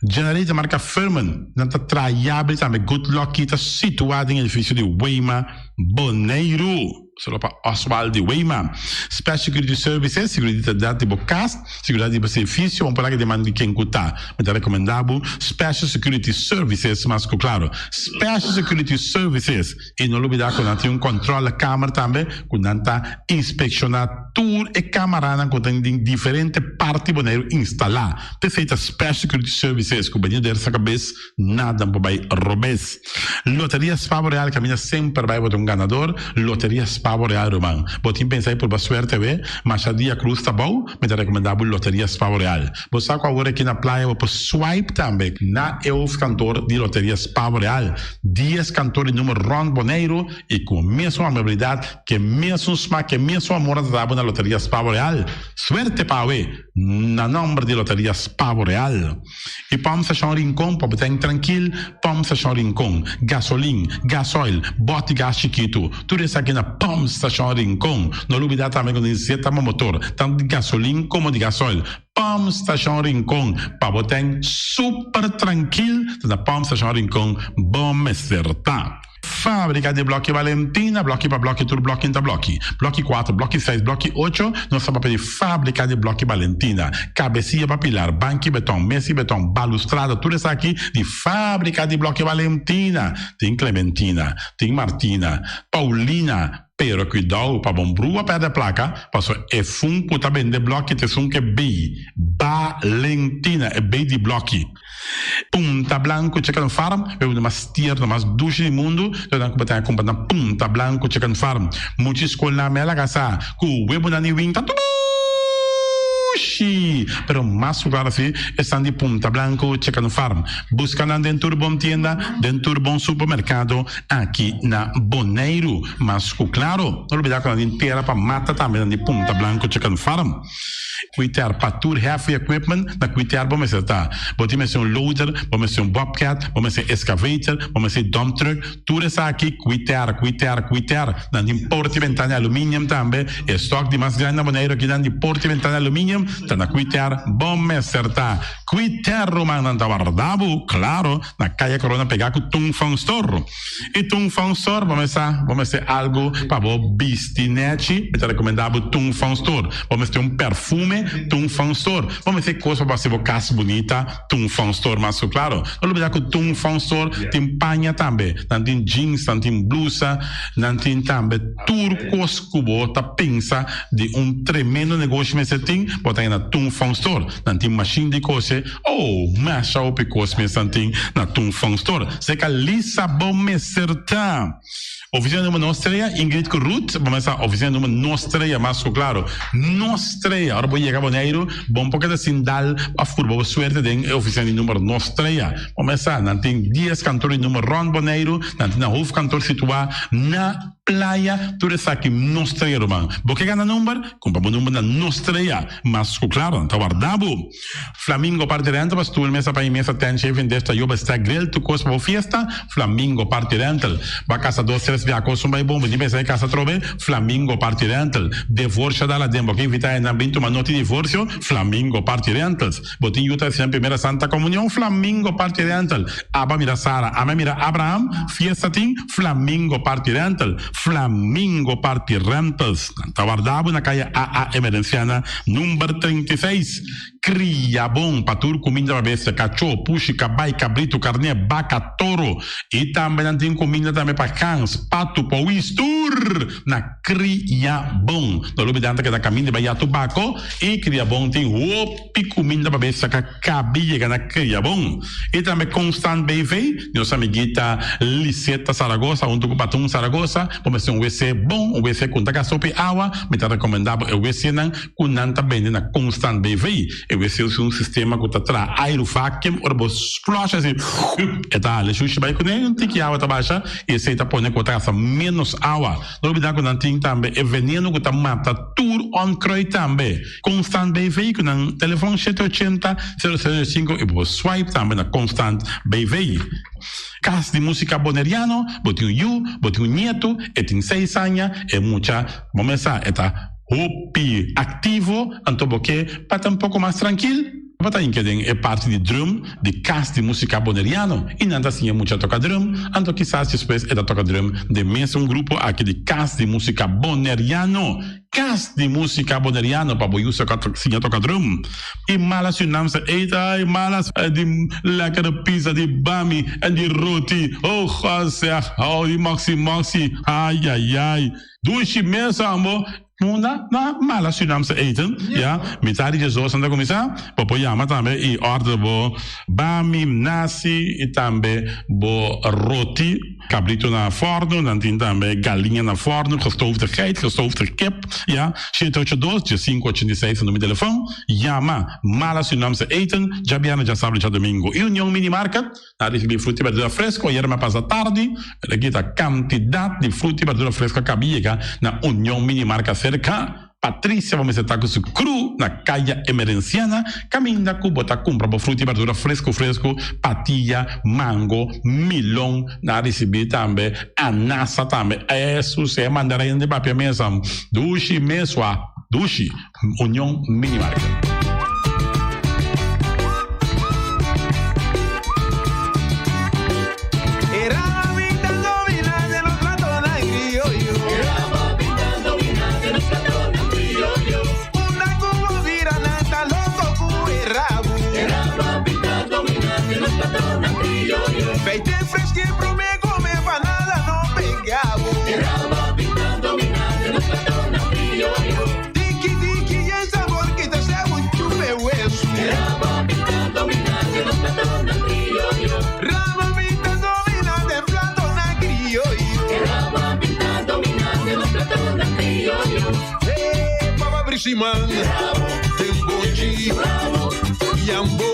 generator marca Firman, nan ta traha yabri tambe Good Lucky ta situa den edificio di Wema Boneiru. Solo pa Oswald di Weima. Special Security Services, seguridat di bo kas, seguridat di bo servisio, un por aki den man di ken ku ta. Mi ta rekomendá bo Special Security Services mas ku klaro. Special Security Services. I no lubidá ku nan tin un kòntròlekamer tambe ku nan ta inspekshoná tur e kamaranan ku tin den diferente parti Boneiru instalá. P'esei ta Special Security Services ku bini der sa kabes nada por bai robes. Loteria Spa Boreal kaminda semper bai bo ta un ganador. Loteria Spa Boreal ruman. Bo tin pensa di purba suerte awe? Masha dia krus ta bou, mi ta rekomendá bo Loteria Spa Boreal. Bo sa ku awor aki na playa bo por swipe tambe na e hoofdkantoor di Loteria Spa Boreal. Dies kantoor di numer rònt Boneiru i ku mesun amabilidat, ku e mesun smak, ku e mesun amor nan ta dabo na Loteria Spa Boreal. Suerte pa awe na nòmber di Loteria Spa Boreal. I Pòmp Stashon Rincon pa bo ta trankil, Pòmp Stashon Rincon, gasolin, gasoil, bòt di gas chikitu, tur esaki na Pòmp Stashon Rincon. No lubidá tambe ku nos zeta pa motor, tantu di gasolin komo di gasoil. Pòmp Stashon Rincon, pa bo ten super trankil, ta na Pòmp Stashon Rincon bo mester ta. Fábrika di blòki Valentina, blòki pa blòki tur blòki ta blòki. Blòki kuater, blòki seis, blòki ocho, nos ta papia di fábrika di blòki Valentina. Kabesia pa pilar, banki beton, mesi beton, balustrada, tur esaki di fábrika di blòki Valentina. Tin Clementina, tin Martina, Paulina, pero kuidou pa bon brua pèrdè plaka, pasobra e fun ku ta bende blòki ta esun ku e bei Valentina, e bei di blòki. Punta Blanco Chicken Farm, e un mas tierno, mas dushi di mundu, lo nan ku bo ta kumpra na Punta Blanco Chicken Farm. Mucha skolnan me a laga sa ku webunan di win ta dushi, pero mas ku klaro si esnan di Punta Blanco Chicken Farm. Buska nan den tur bon tienda, den tur bon supermerkado aki na Boneiru. Mas ku klaro, no lubida ku nan tin tera pa mata tambe nan di Punta Blanco Chicken Farm. Cuiter pa tur heavy equipment na cuiter bo mester ta. Bo tin mester un loader, bo mester un bobcat, bo mester excavator, bo mester dump truck, tur esaki cuiter, cuiter, cuiter. Nan tin porta y ventana aluminium tambe. E stock di mas grandi na Boneiru aki nan di porta y ventana aluminium ta na cuiter bo mester ta. Cuiter ruman nan ta warda bo, claro, na Caya Corona pega cu Tung Fong Store. I Tung Fong Store bo mester bo mester algu pa bo bisti nechi, mi ta rekomendá bo Tung Fong Store. Bo mester un perfume, Tung Fong Store. Bo mester kos pa bo hasi bo kas bunita, Tung Fong Store mas ku klaro. No lubidá ku Tung Fong Store tin paña tambe. Nan tin jeans, nan tin blusa, nan tin tambe tur kos ku bo ta pensa di un tremendo negoshi mester tin, bo ta haña na Tung Fong Store. Nan tin mashin di kose. Oh, masha hopi kos mes nan tin na Tung Fong Store. Seka Lisa bo mester ta. Oficina number nos trea, Ingrid ku Ruth, bo mester oficina number nos trea, mas ku klaro. Nos trea, ora bo yega Boneiru, bo no por keda sin dal of purba bo suerte den e oficina di number nos trea. Bo mester sa, nan tin dies kantor di number rond Boneiru, nan tin nan hoofdkantoor situa na Playa, tur esaki nos trea ruman. Bo ke gana number? Kumpra bo number na nos trea. Mas ku klaro, nan ta warda bo. Flamingo Party Rental pa stoel, mesa pa mesa, tent, shaving desk, tayoba, stack, grill, tur kos pa bo fiesta, Flamingo Party Rental. Ba kasa dos tres bia kos un bai bon, bo tin pensa di kasa atrobe, Flamingo Party Rental. Devorsio dal aden, bo ke invita hendenan bin tuma noti divorsio, Flamingo Party Rentals. Bo tin yu ta hasi nan primera Santa Comunion, Flamingo Party Rental. Aba mira Sara, ame mira Abraham, fiesta tin, Flamingo Party Rental. Flamingo Party Rentals. Nan ta warda bo na kaya AA Emerenciana number 36. Kria bon pa tur kuminda pa bestia, kachó, pushi, kabai, kabritu, karné, baka, toro. I tambe nan tin kuminda tambe pa gans, patu, powis, tur na Kria Bon. No lubida nan ta keda kaminda bai Yatu Bako i Kria Bon tin hopi kuminda pa bestia ka kabi yega na Kria Bon. I tambe Constant BV, nos amiguita Liseta Zaragoza huntu ku Patun Zaragoza, bo mester un wc bon, un wc ku no ta gasta hopi awa, mi ta rekomendá bo e wcnan ku nan ta bende na Constant BV. E wc usa un sistema ku ta traha airu vacuum, ora bo flush asi e ta hala e shushi bai kuné, un tiki awa ta basha i esei ta pone ku bo ta gasta ménos awa. No lubidá ku nan tin tambe e veneno ku ta mata tur onkruid tambe. Constant BV ku nan telefon shete ochenta, sero sero sinku i bo por swipe tambe na Constant BV. Kas di Musika Boneriano, bo tin un yu, bo tin un nietu, e tin seis aña, e mucha bo mesa e ta hopi aktivo, anto bo ke pa ta un poko mas trankil? Tabata inke den e parti di drum di Kas di Músika Boneriano i nan ta siña mucha toka drum, anto kisas despues e ta toka drum den mesun grupo aki di Kas di Músika Boneriano. Kas di Músika Boneriano pa bo yu siña toka drum. I mala Surinaamse eten, ai mala di lekkere pizza di bami en di roti, oh God zeg, oh di moksi moksi, ai ai ai, dushi mes ambo. Munda na mala Surinaamse eten, ya, mitar di diesdos nan ta kuminsá, bo por yama tambe i order bo bami, nasi i tambe bo roti, kabritu na fòrnu, nan tin tambe galiña na fòrnu, gestoofde geit, gestoofde kip, ya, shete ocho dos, diesinku ochenta i seis ta numero di telefòn, yama Mala Surinaamse Eten, djabièrnè, djasabra, djadumingu. I Union Mini Market. Ta ricibi fruta y berdura fresco. Ayer mi a pasa tardi, pero aki ta cantidad di fruta y berdura fresco a caba yega na Union Mini Marca cerca. Patricia bo mester ta cu su crew na Caya Emerenciana, caminda cu bo ta cumpra bo fruta y berdura fresco fresco, patilla, mango, milon, nan a ricibi tambe anasa tambe. Esu si e mandarin di papia mesa. Dushi mesua, dushi. Union Mini Market. Diki diki y e sabor ki ta ser un chupe wesu. Rabo pinta domina den nos platonan criollo. Rabo pinta domina den platonan criollo. Rabo pinta domina den nos platonan criollo. Hey, papa Brisiman, den bonchi, yambo,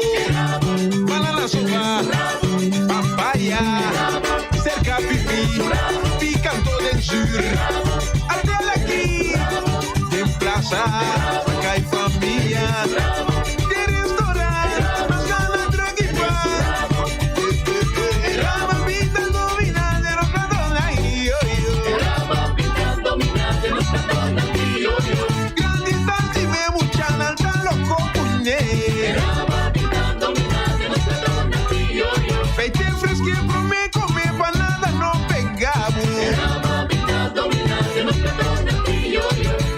banana soba, papaya, cerca pipi, picanto den zuur. Atel aki den plaza, kai famia. Den restaurant, nos gana druk y pan. Raba pinta domina den nos platonan criollo. Raba pinta domina den nos platonan criollo. Grandi tanti me muchanan ta loco cune. Raba pinta domina den nos platonan criollo. Feite fresque prome come pa nada no pegabo.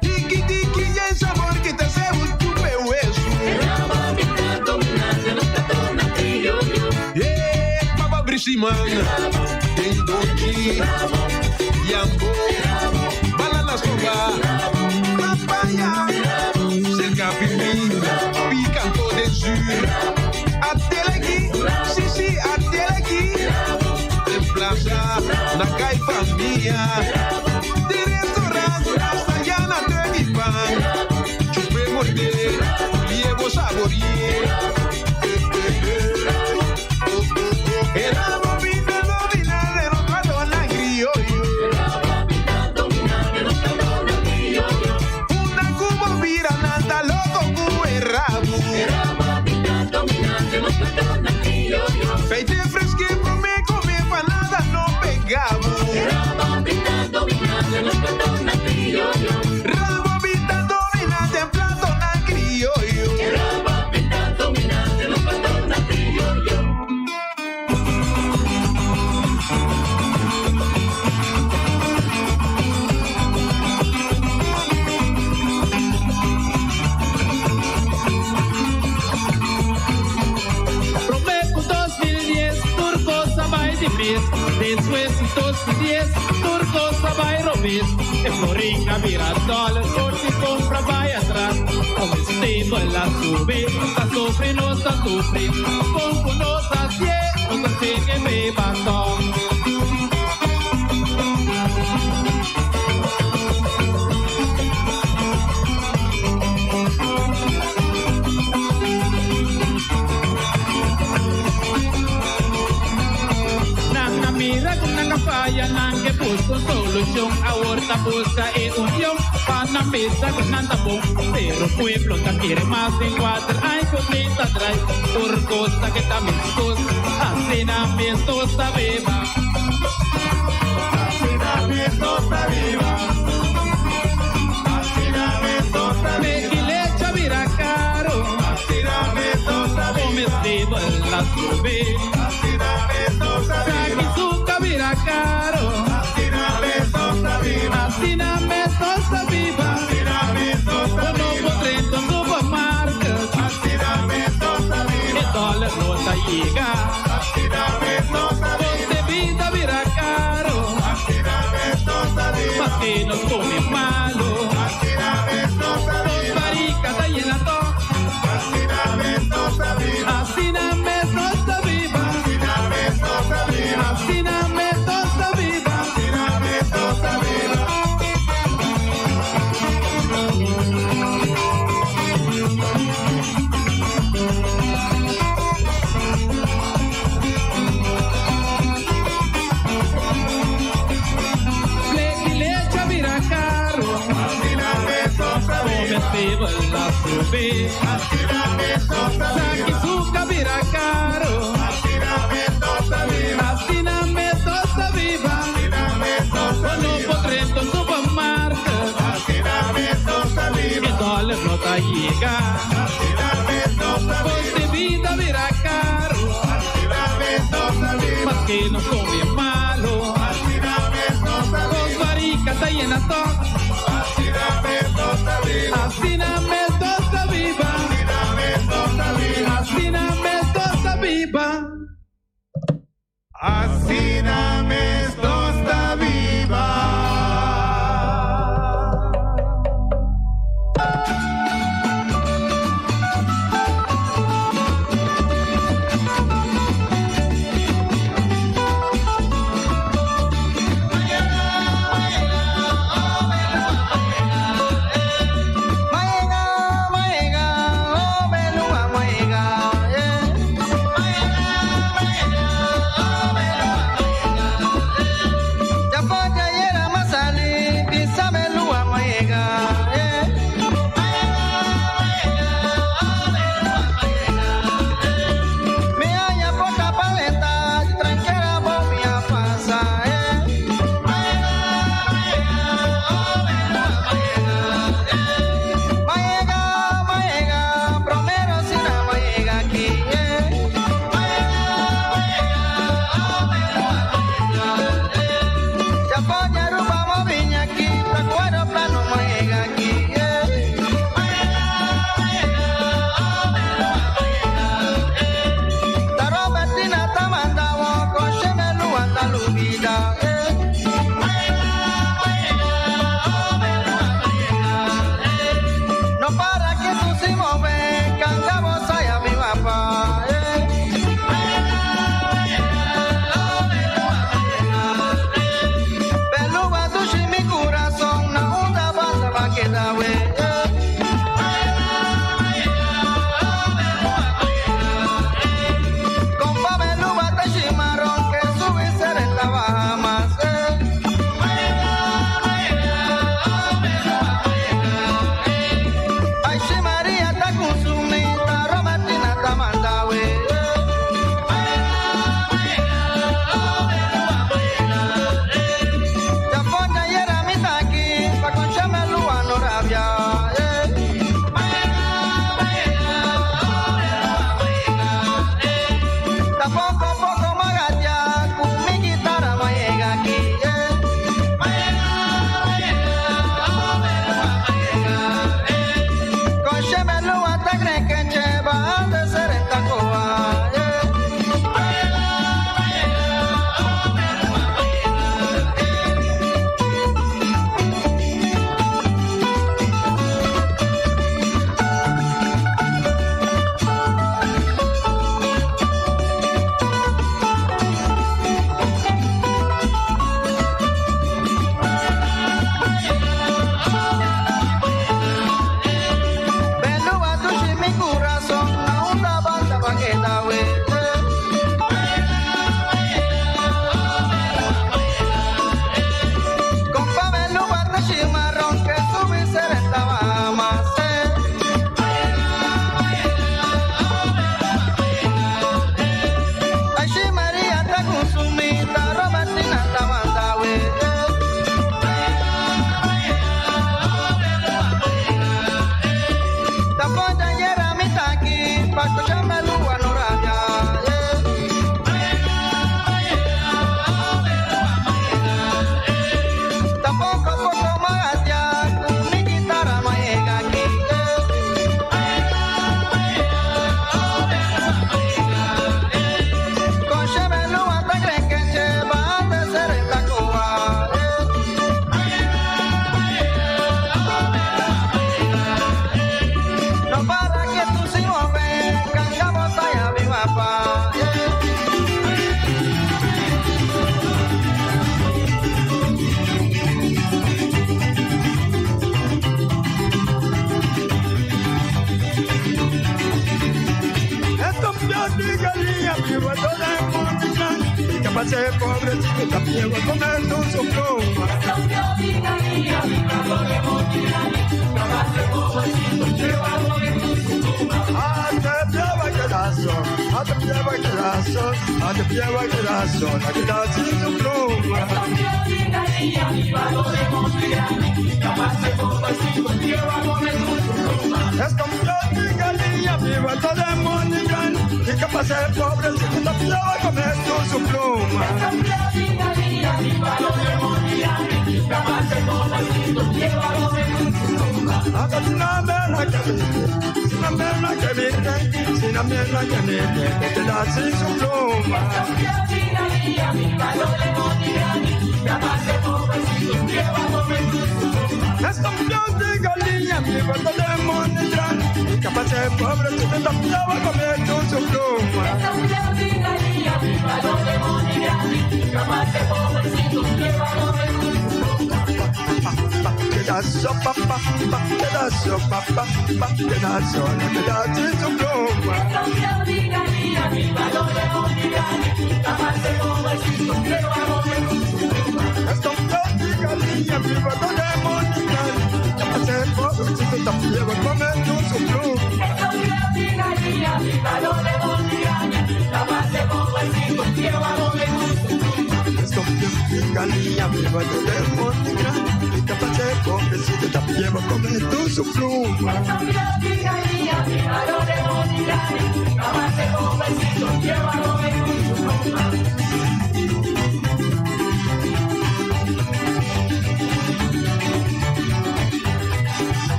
Tiki tiki y el sabor que te hace un chupe hueso. Yeah, papa Brisiman, den donchi, yambo, banana soba, papaya, cerca pipi, picanto den zuur. Ateleki, si si, ateleki, den plaza, na kai famia. Di restaurant hasta ya na turkey pan. Chupe morde, liebo saborie. Eh, eh, eh. Oh, oh, oh. E rabo pinta domina de los platonan criollo. Una cubo bira nanta loco cu e rabo. Feite fresque prome come pa nada no pegabo. Rabo pinta domina den platonan criollo. Promé ku 2010 tur kos a bai di mis. Despues di 2010 tur kos a bai robes. E florin a bira dòler for di kompra bai atras. Comestibel a subi, ta sufri nos ta sufri. Kon ku nos hasié nos ta sigui biba tòg. Nan a mira ku nan a faya, nan ke buska un solushon. Awor ta buska e union pa nan bisa ku nan ta bon. Pero pueblo ta kere mas den kuater aña ku mi ta drai. Tur kos ta keda meskos, asina mes nos ta biba. Asina mes nos ta biba. Asina mes nos ta biba. Meki lechi a bira karo. Asina mes nos. subi. Saki suka bira caro. Asina mes nos ta biba. Bo no por drenta supermarket. E dollar no ta yega. Cos di bida bira caro. Maske nos come malo. Nos barrica ta yena toch. Asina mes nos ta biba. Asina mes nos ta biba. Bleki lechi a bira caro. Comestibel a subi. Saki suka bira caro. Asina mes nos ta biba. Bo no por drenta supermarket. E dollar no ta yega. Cos di bida bira caro. Maske nos come malo. Nos barrica ta yena toch. Asina mes nos ta biba. Asina mes nos ta biba. Asina mes nos ta biba.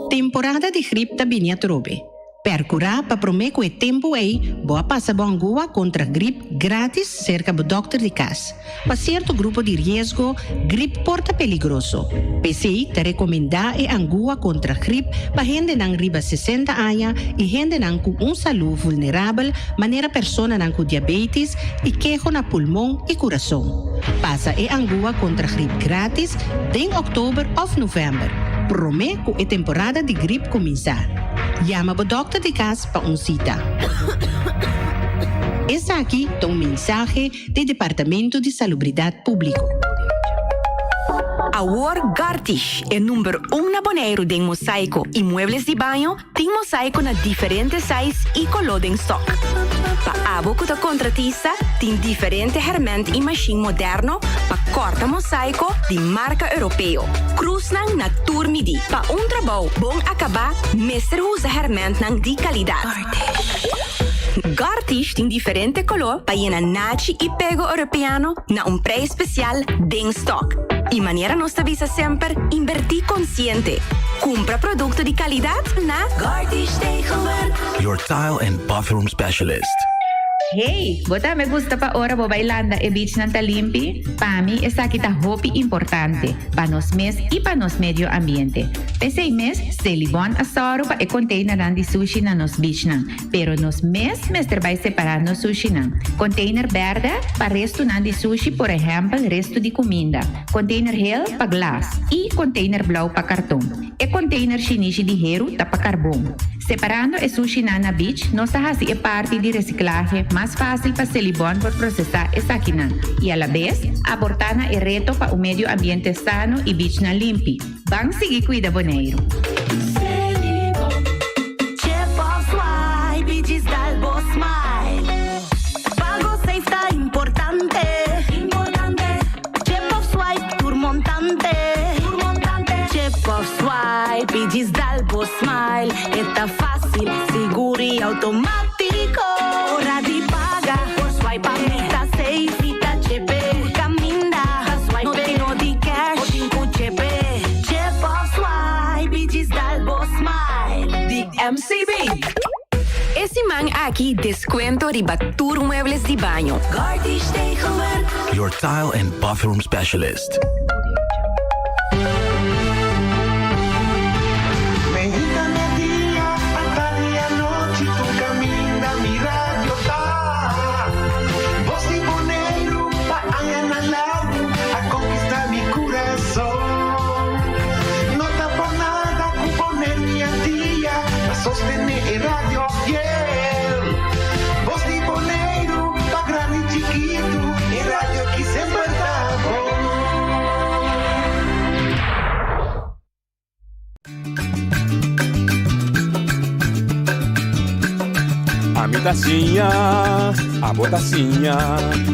Temporada di grip ta bini atrobe. Percura pa prome cu e tempo ey bo a pasa bo angua contra grip gratis cerca bo dokter di cas. Pa cierto grupo di riesgo, grip por ta peligroso. P'esey ta recomenda e angua contra grip pa hendenan riba 60 aña y hendenan cu un salud vulnerabel manera personanan cu diabetes y keho na pulmon y curason. Pasa e angua contra grip gratis den october of november, prome cu e temporada di grip cuminsa. Yama bo dokter di cas pa un cita. Esaki ta un mensahe di Departamento di Salubridad Publico. Awor Gartish, e number un na Boneiru den mosaiko i muebles di baño, tin mosaiko na diferente size i koló den stock. Pa abo ku ta kontratista, tin diferente hèrmènt i mashin moderno pa kòrta mosaiko di marka europeo. Krusnan na tur midí. Pa un trabou bon akabá, mester usa hèrmèntnan di kalidat. Gartish tin diferente koló pa yena nachi i pego europeano na un prijs spesial den stock. I manera nos ta bisa semper, inbertí konsiente. Kumpra produkto di kalidat na Gartish Tegelwerk. Your tile and bathroom specialist. Hey, bo tambe gusta pa ora bo bai landa e beachnan ta limpi? Pa mi esaki ta hopi importante, pa nos mes i pa nos medio ambiente. P'esei mes, Selibon a sòru pa e containernan di sushi na nos beachnan. Pero nos mes mester bai separá nos sushinan. Container bèrdè pa restunan di sushi, por ehèmpel restu di kuminda. Container hel pa glas i container blou pa karton. E container shinishi di heru ta pa karbon. Separando e sushinan na beach, nos ta hasi e parti di resiklahe mas fásil pa Selibon por prosesá esakinan i alabes aportá na e reto pa un medio ambiente sano i beachnan limpi. Ban sigui kuida Boneiru! Di MCB. E siman aki descuento riba tur muebles di baño. Your tile and bathroom specialist. Sostené e radio fiel. Bos di Boneiru, pa grandi chikitu, e radio ki semper ta bon. Ami ta siña, abo ta siña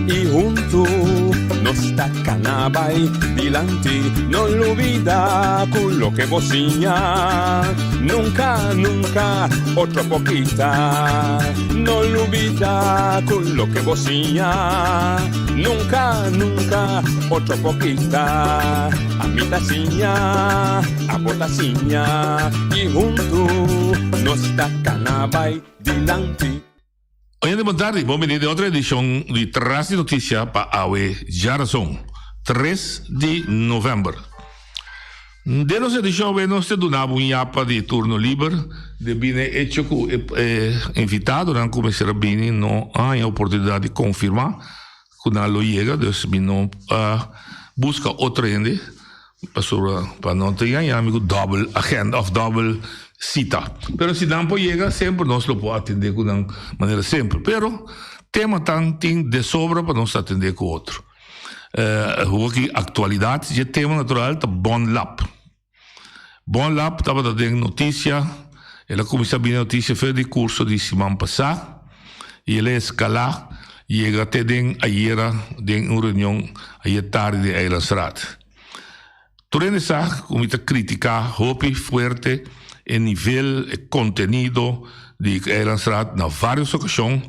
y huntu nos ta cana bay dilanti. No lubida cu loke bo siña nunca, nunca otro por kita. No lubida cu loke bo siña nunca, nunca otro por kita. Ami ta siña, abo ta siña y huntu nos ta cana bay dilanti. Oyente bon tardi, bon bini den otro edicion di Tras di Noticia pa awe djarason, tres di november. Den nos edicion awe nos ta duna bo un yapa di turno liber debi na e hecho cu e invitadonan cu mester a bini no a haña oportunidad di confirma cu nan lo yega, dus mi no a busca otro hende pasobra pa no ta yaña mi cu dobel agenda of dobel cita. Pero si nan por yega semper nos lo por atende cu nan manera semper. Pero tema tan tin de sobra pa nos atende cu otro. Hopi actualidad dje tema natural ta Bon Lap. Bon Lap tabata den noticia, el a cuminsa bini noticia fer di curso di siman pasa y el a escala yega te den ayera den un reunion ayer tardi den Eilandsraad. Tur hende sa cu mi ta critica hopi fuerte e nivel, e contenido di Eilandsraad na varios ocasion,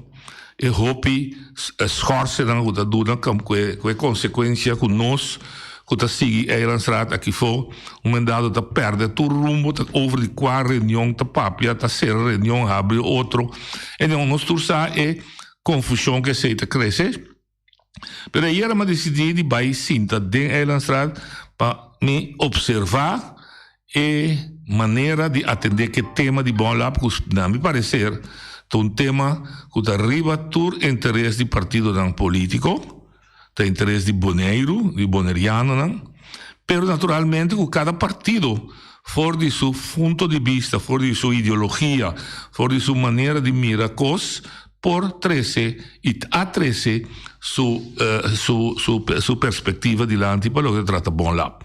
e hopi schorsennan cu ta duna cu e consecuencia cu nos cu ta sigui Eilandsraad aki fo un mendado ta perde tur rumbo ta over di cua reunion ta papia ta cera reunion habri otro en nos tur sa e confusion cu esey ta crece. Pero ayer mi a disidí di bai sinta den Eilandstraat pa mi observá e manera di atendé ku e tema di Bon Lab ku na mi pareser ta un tema ku ta riba tur interes di partidonan polítiko, ta interes di Boneiru, di bonerianonan, pero naturalmente ku kada partido for di su punto di bista, for di su ideologia, for di su manera di mira kos por trece y a trece su su su su perspectiva dilanti pa loke ta trata Bon Lab.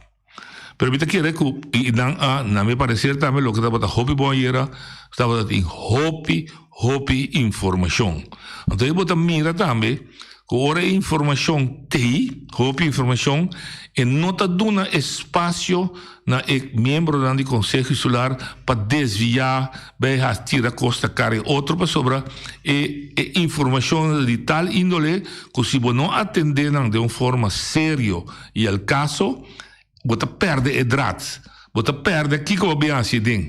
Pero mi ta kere cu y nan a na mi parecer tambe loke tabata hopi bon ayera tabata tin hopi hopi informacion. Anto bo ta mira tambe Ku ora e informashon t'ei, hopi informashon, e no ta duna espasio na e miembronan di Konseho Insular pa desviá bai hasi tira kos na kara e otro pasobra e e informashon ta di tal índole ku si bo no atendé nan den un forma serio i al kaso, bo ta pèrdè e draad, bo ta pèrdè kiko bo bin hasi aden.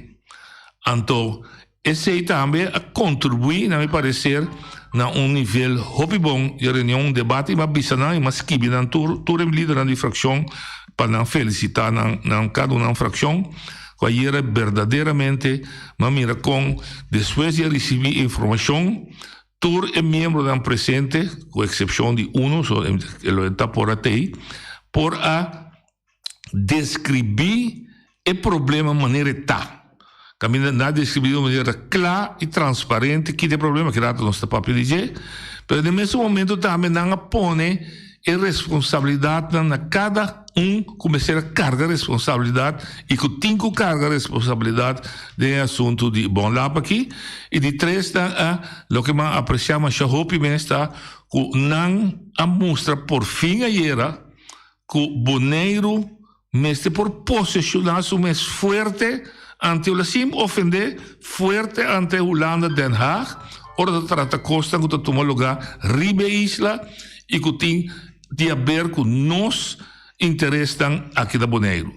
Anto Esei tambe a kontribuí, na mi pareser, na un nivel hopi bon di reunion, debate i m'a bisa nan i m'a skibi nan tur, tur e lidernan di frakshon pa nan felisitá nan, nan kada un nan frakshon, ku ayera berdaderamente m'a mira kon despues di a risibí e informashon, tur e miembronan presente, ku eksepshon di unu, so e lo e ta por a tei, por a deskribí e problema manera e ta. Kaminda nan a deskribí di un manera kla i transparente ki ta e problema, ki rato nos ta papia di dje, pero den mesun momento tambe nan a pone e responsabilidatnan na kada un ku mester a karga responsabilidat i ku tin ku karga responsabilidat den e asuntu di Bon Lap aki. I di tres nan a loke mi a apresiá masha hopi mes ta ku nan a mustra porfin ayera ku Boneiru mester por poseshoná su mes fuerte ante Hulanda, sin ofendé, fuerte ante Hulanda Den Haag, ora ta trata kosnan ku ta tuma lugá riba e isla i ku tin di haber ku nos interesnan aki na Boneiru.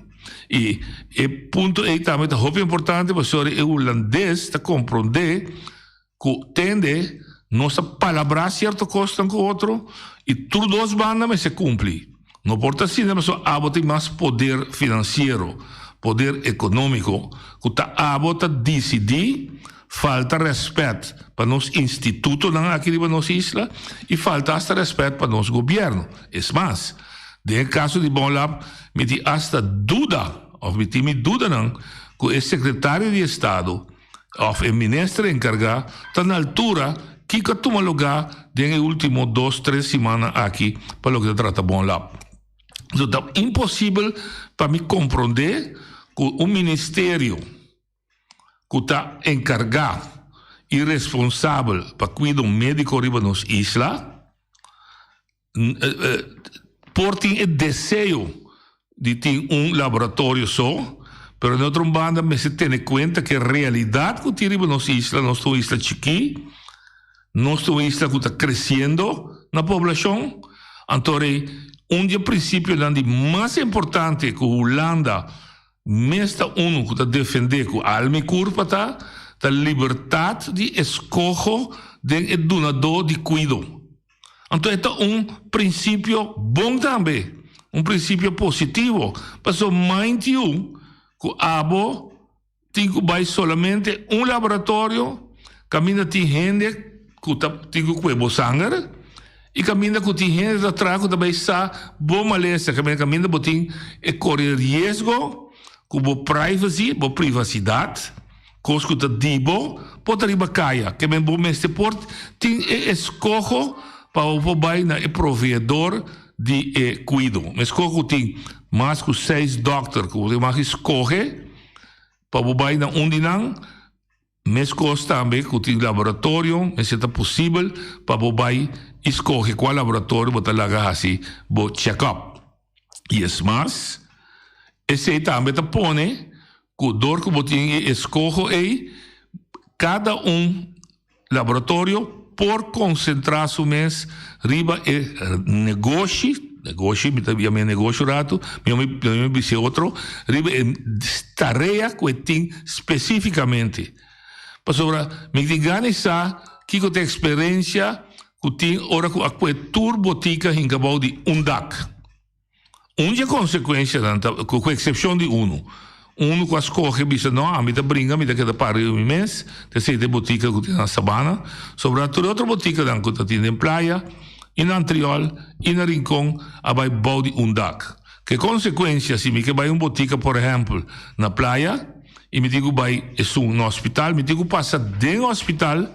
I e punto ei tambe ta hopi importante pasobra e hulandes ta komprondé Ku tende nos a palabrá sierto kosnan ku otro i tur dos banda mester kumpli. No por ta asina pasobra abo tin mas poder finansiero, poder ekonómiko, ku ta abo ta disidí falta rèspèt pa nos institutonan aki riba nos isla i falta asta rèspèt pa nos gobièrnu. Es mas, den e kaso di Bonlab mi tin asta duda òf mi tin mi dudanan ku e sekretario di estado. òf e minister enkargá ta na altura kiko a tuma lugá den e último dos tres simannan aki pa loke ta trata Bonlab. So ta imposibel pa mi komprondé ku un ministerio ku ta enkargá i responsabel pa kuido médiko riba nos isla por tin e deseo di tin un laboratorio so, pero den otro banda mester tene kuenta ku e realidat ku tin riba nos isla, nos ta un isla chikí, nos ta un isla ku ta kresiendo na poblashon, anto rei un di e prinsipionan di mas importante ku Hulanda Mes ta unu ku ta defendé ku alma i kurpa ta ta libertat di eskoho den e dunadó di kuido. Anto e ta un prinsipio bon tambe, un prinsipio positivo, pasobra mind you ku abo tin ku bai solamente un laboratorio kaminda tin hende ku ta tin ku kue bo sanger i kaminda ku tin hende ta traha ku ta bai sa bo malesa kaminda kaminda bo tin e kore riesgo ku bo privacy bo privasidat kos ku ta di bo por ta riba kaya ke men bo mester por tin e eskoho pa bo por bai na e proveedor di e kuido meskos ku tin mas ku seis dòkter ku bo tin mag skohe pa bo bai na un di nan. Meskos tambe ku tin laboratorio, mester ta posibel pa bo bai i skohe kua laboratorio bo ta laga hasi bo check-up. I es mas, esei tambe ta pone ku dor ku bo tin e eskoho ei, kada un Laboratorio por konsentrá su mes riba e negoshi, negoshi, mi ta yam'é negoshi un ratu, mi mi bis'é otro, riba e tarea ku e tin spesífikamente. Pasobra mi tin gana di sa kiko ta e eksperensia ku tin ora ku a kue tur botika hinka bou di un dak. Un dje konsekuensianan ta, ku eksepshon di unu, unu ku a skohe bisa no, ami ta bringa, mi ta keda para riba mi mes, ta esei ta e botika ku tin na Sabana, sobrá tur e otro botikanan ku ta tin den Playa, i na Antriol, i na Rincon a bai bou di un dak. Ke konsekuensia si mi ke bai un botika por ehèmpel na Playa i mi tin ku bai esun na hospital, mi tin ku pasa den hospital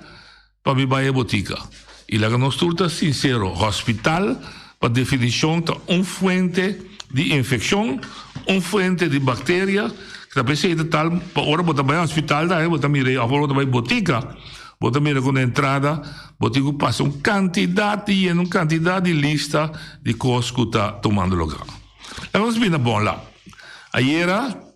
Pa mi bai e botika. I laga nos tur ta sinsero, hospital pa definishon ta un fuente di infekshon, un fuente di bakteria, ku ta p'esei ta tal pa ora bo ta bai hospital tambe bo ta mira òf ora bo ta bai botika bo ta mira ku na entrada bo tin ku pasa un kantidat di yena un kantidat di lista di kos ku ta tumando lugá. Laga nos bini na bon lap. Ayera.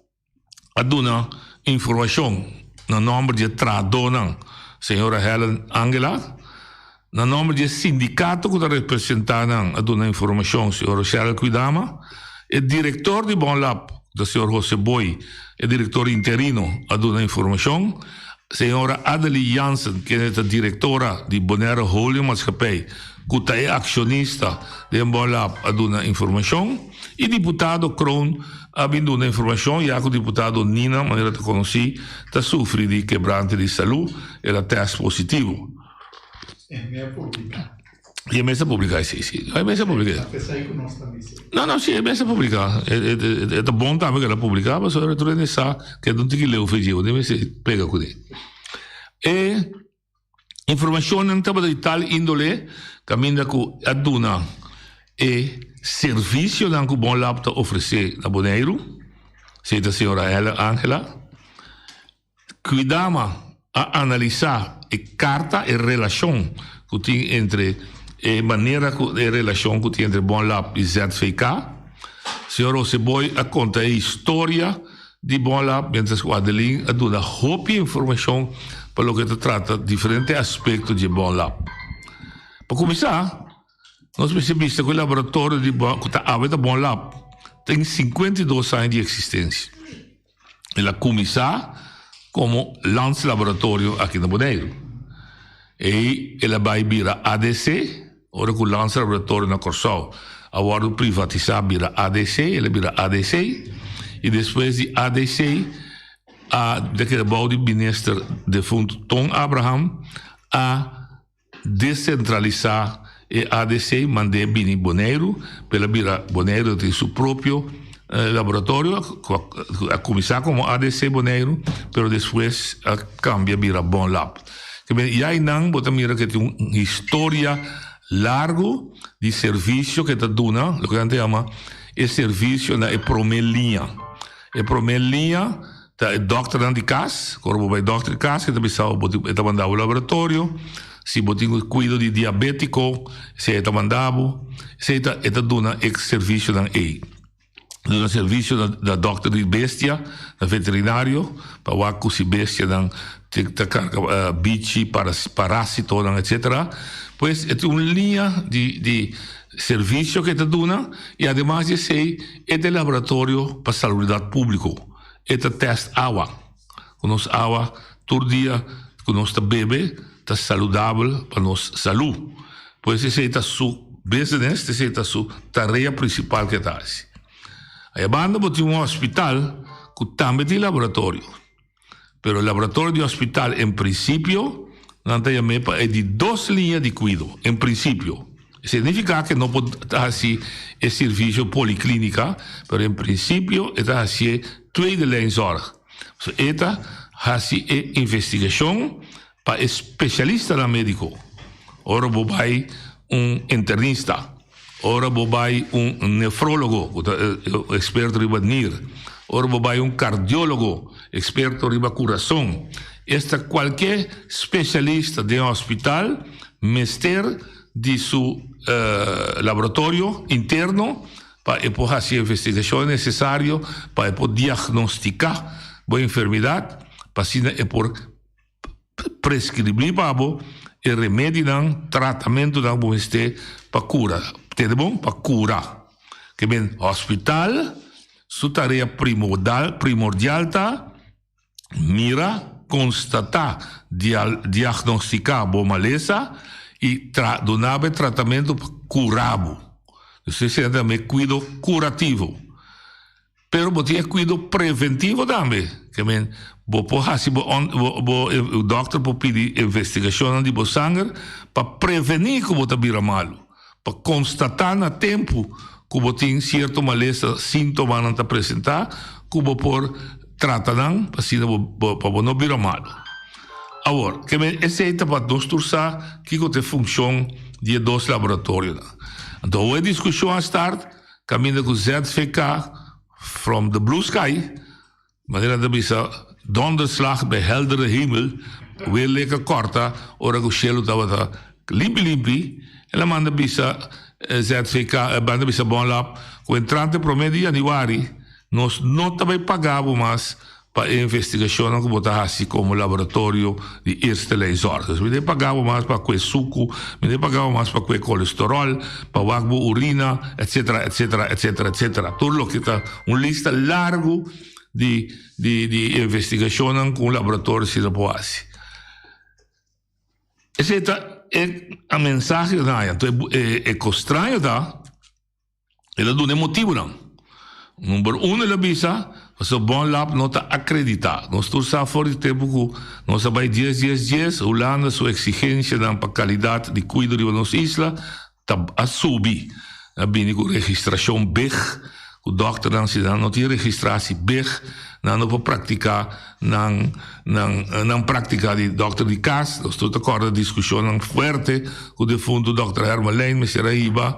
a duna informashon na nòmber di e trahadónan, señora Helen Angela, na nòmber di e sindikato ku ta representá nan a duna informashon señor Cheryl Kwidama, e direktor di Bonlab, ku ta señor Jose Boy, e direktor interino a duna informashon, señora Adelie Jansen, kende ta direktora di Bonaire Holding Maatschappij, ku ta e akshonista den Bonlab a duna informashon, i diputado Kroon A bin duna informashon ya ku diputado Nina, manera ta konosí, ta sufri di kebrante di salú, el a tèst positivo. I e mes a publiká esei, si. E mes a publiká. No, no, si, e mes a publiká. E ta bon tambe ku el a publiká, pasobra tur hende sa ku e ta un tiki leu fe dje, bo tin mester pega kuné. E Informashonnan tabata di tal índole kaminda ku a duna e servisionan ku Bonlab ta ofresé na Boneiru, esei ta señora Helen Angela. Kwidama a analisá e karta, e relashon ku tin entre e manera ku e relashon ku tin entre Bonlab i ZVK. Señor Roseboy a konta e historia Di Bonlab, mientras cu Adeline a duna hopi informacion pa loke ta trata diferente aspecto dje Bonlab. Pa cuminsa, nos mester bista cu e laboratorio di cu ta awe ta Bonlab tin 52 aña di existencia. El a cuminsa como landslaboratorio aki na Boneiru. Ey el a bay bira ADC. Ora ku Lands Laboratorio na Kòrsou a wòrdu privatisá bira ADC, el a bira ADC i despues di ADC a ta keda bou di minister defuntu Ton Abraham a desentralisá e ADC mand'é bini Boneiru pa el a bira Boneiru tin su propio. Laboratorio a kuminsá komo ADC Boneiru, pero despues a kambia bira Bonlab. Ya einan bo ta mira ke tin un historia largu di servisio ke ta duna loke nan ta yama e servisio na e promé liña. E promé liña ta e dòkternan di kas, ora bo bai dòkter di kas e ta bisa bo e ta manda bo laboratorio, si bo tin kuido di diabétiko esei e ta manda bo, esei ta e ta duna e servisionan ei. Duna servisio na dòkter di bestia, na veterinario, pa wak ku si bestianan ta karga bichi, parásitonan, etsetera. Pues e tin un liña di di servisio ku e ta duna i ademas di esei e ta e laboratorio pa salubridat públiko. E ta tèst awa, ku nos awa tur dia ku nos ta bebe ta saludabel pa nos salú. Pues esei ta su business, esei ta su tarea principal ku e ta hasi. Aya banda bo tin un hospital ku tambe tin laboratorio, pero laboratorio di hospital en principio nan ta yam'é pa e di dos liña di kuido, en principio. Esei nifiká ku e no por hasi e servisio poliklinika, pero en principio e ta hasié tweede lijn zorg. So e ta hasi e investigashon pa e spesialistanan médiko. Ora bo bai un internista, ora bo bai un nefrólogo ku ta eksperto riba nir, ora bo bai un kardiólogo eksperto riba kurason, esta kualke spesialista den hospital mester di su laboratorio interno pa e por hasi e investigashon nesesario pa e por diagnostiká bo enfermidat pa asina e por preskribí pa bo e remedinan, tratamentunan ku bo mester pa kura. Tende bon? Pa kura. Ke men hospital su tarea primordal primordial ta mira, konstatá, diagnostiká bo malesa i tra duna bo e tratamentu pa kura bo. Esei ta tambe kuido kurativo. Pero bo tin e kuido preventivo tambe. Ke men, bo por hasi bo on, bo, bo dòkter por pidi investigashonnan di bo sanger pa prevení ku bo ta bira malu, pa konstatá na tempu ku bo tin sierto malesa, síntomanan ta presentá, ku bo por trata nan pa asina bo, bo, pa bo no bira malu. Awor, ke men, esei ta pa nos tur sa kiko ta e funshon di e dos laboratorionan. Anto awo e diskushon a start. Caminda cu ZVK from the blue sky, manera nan ta bisa donderslag bij heldere hemel, weer lekker corta ora cu cielo tabata limpi limpi, el a manda bisa ZVK, manda bisa Bonlab cu entrante prome di januari nos no ta bay paga bo mas pa e investigashonnan ku bo ta hasi komo laboratorio di eerste lijn zorg. Dus mi ta paga bo mas pa kue suku, mi ta paga bo mas pa kue kolesterol, pa wak bo urina, etsetera, etsetera, etsetera, etsetera. Tur loke ta un lista largu di di di investigashonnan ku un laboratorio asina por hasi. Esei ta e a mensahe ku nan haña. Anto e e kos straño ta. El a duna e motibunan. Number uno el a bisa, pasobra Bon Lab no ta akreditá. Nos tur sa for di tempu ku nos a bai dies dies dies, Hulanda su eksigensianan pa kalidat di kuido riba nos isla ta a subi. A bini ku registrashon big, ku dòkternan si nan no tin registrasi big, nan no por praktiká nan nan nan praktika di dòkter di kas. Nos tur ta kòrda diskushonnan fuerte ku defuntu dòkter Hermelijn mester a hiba.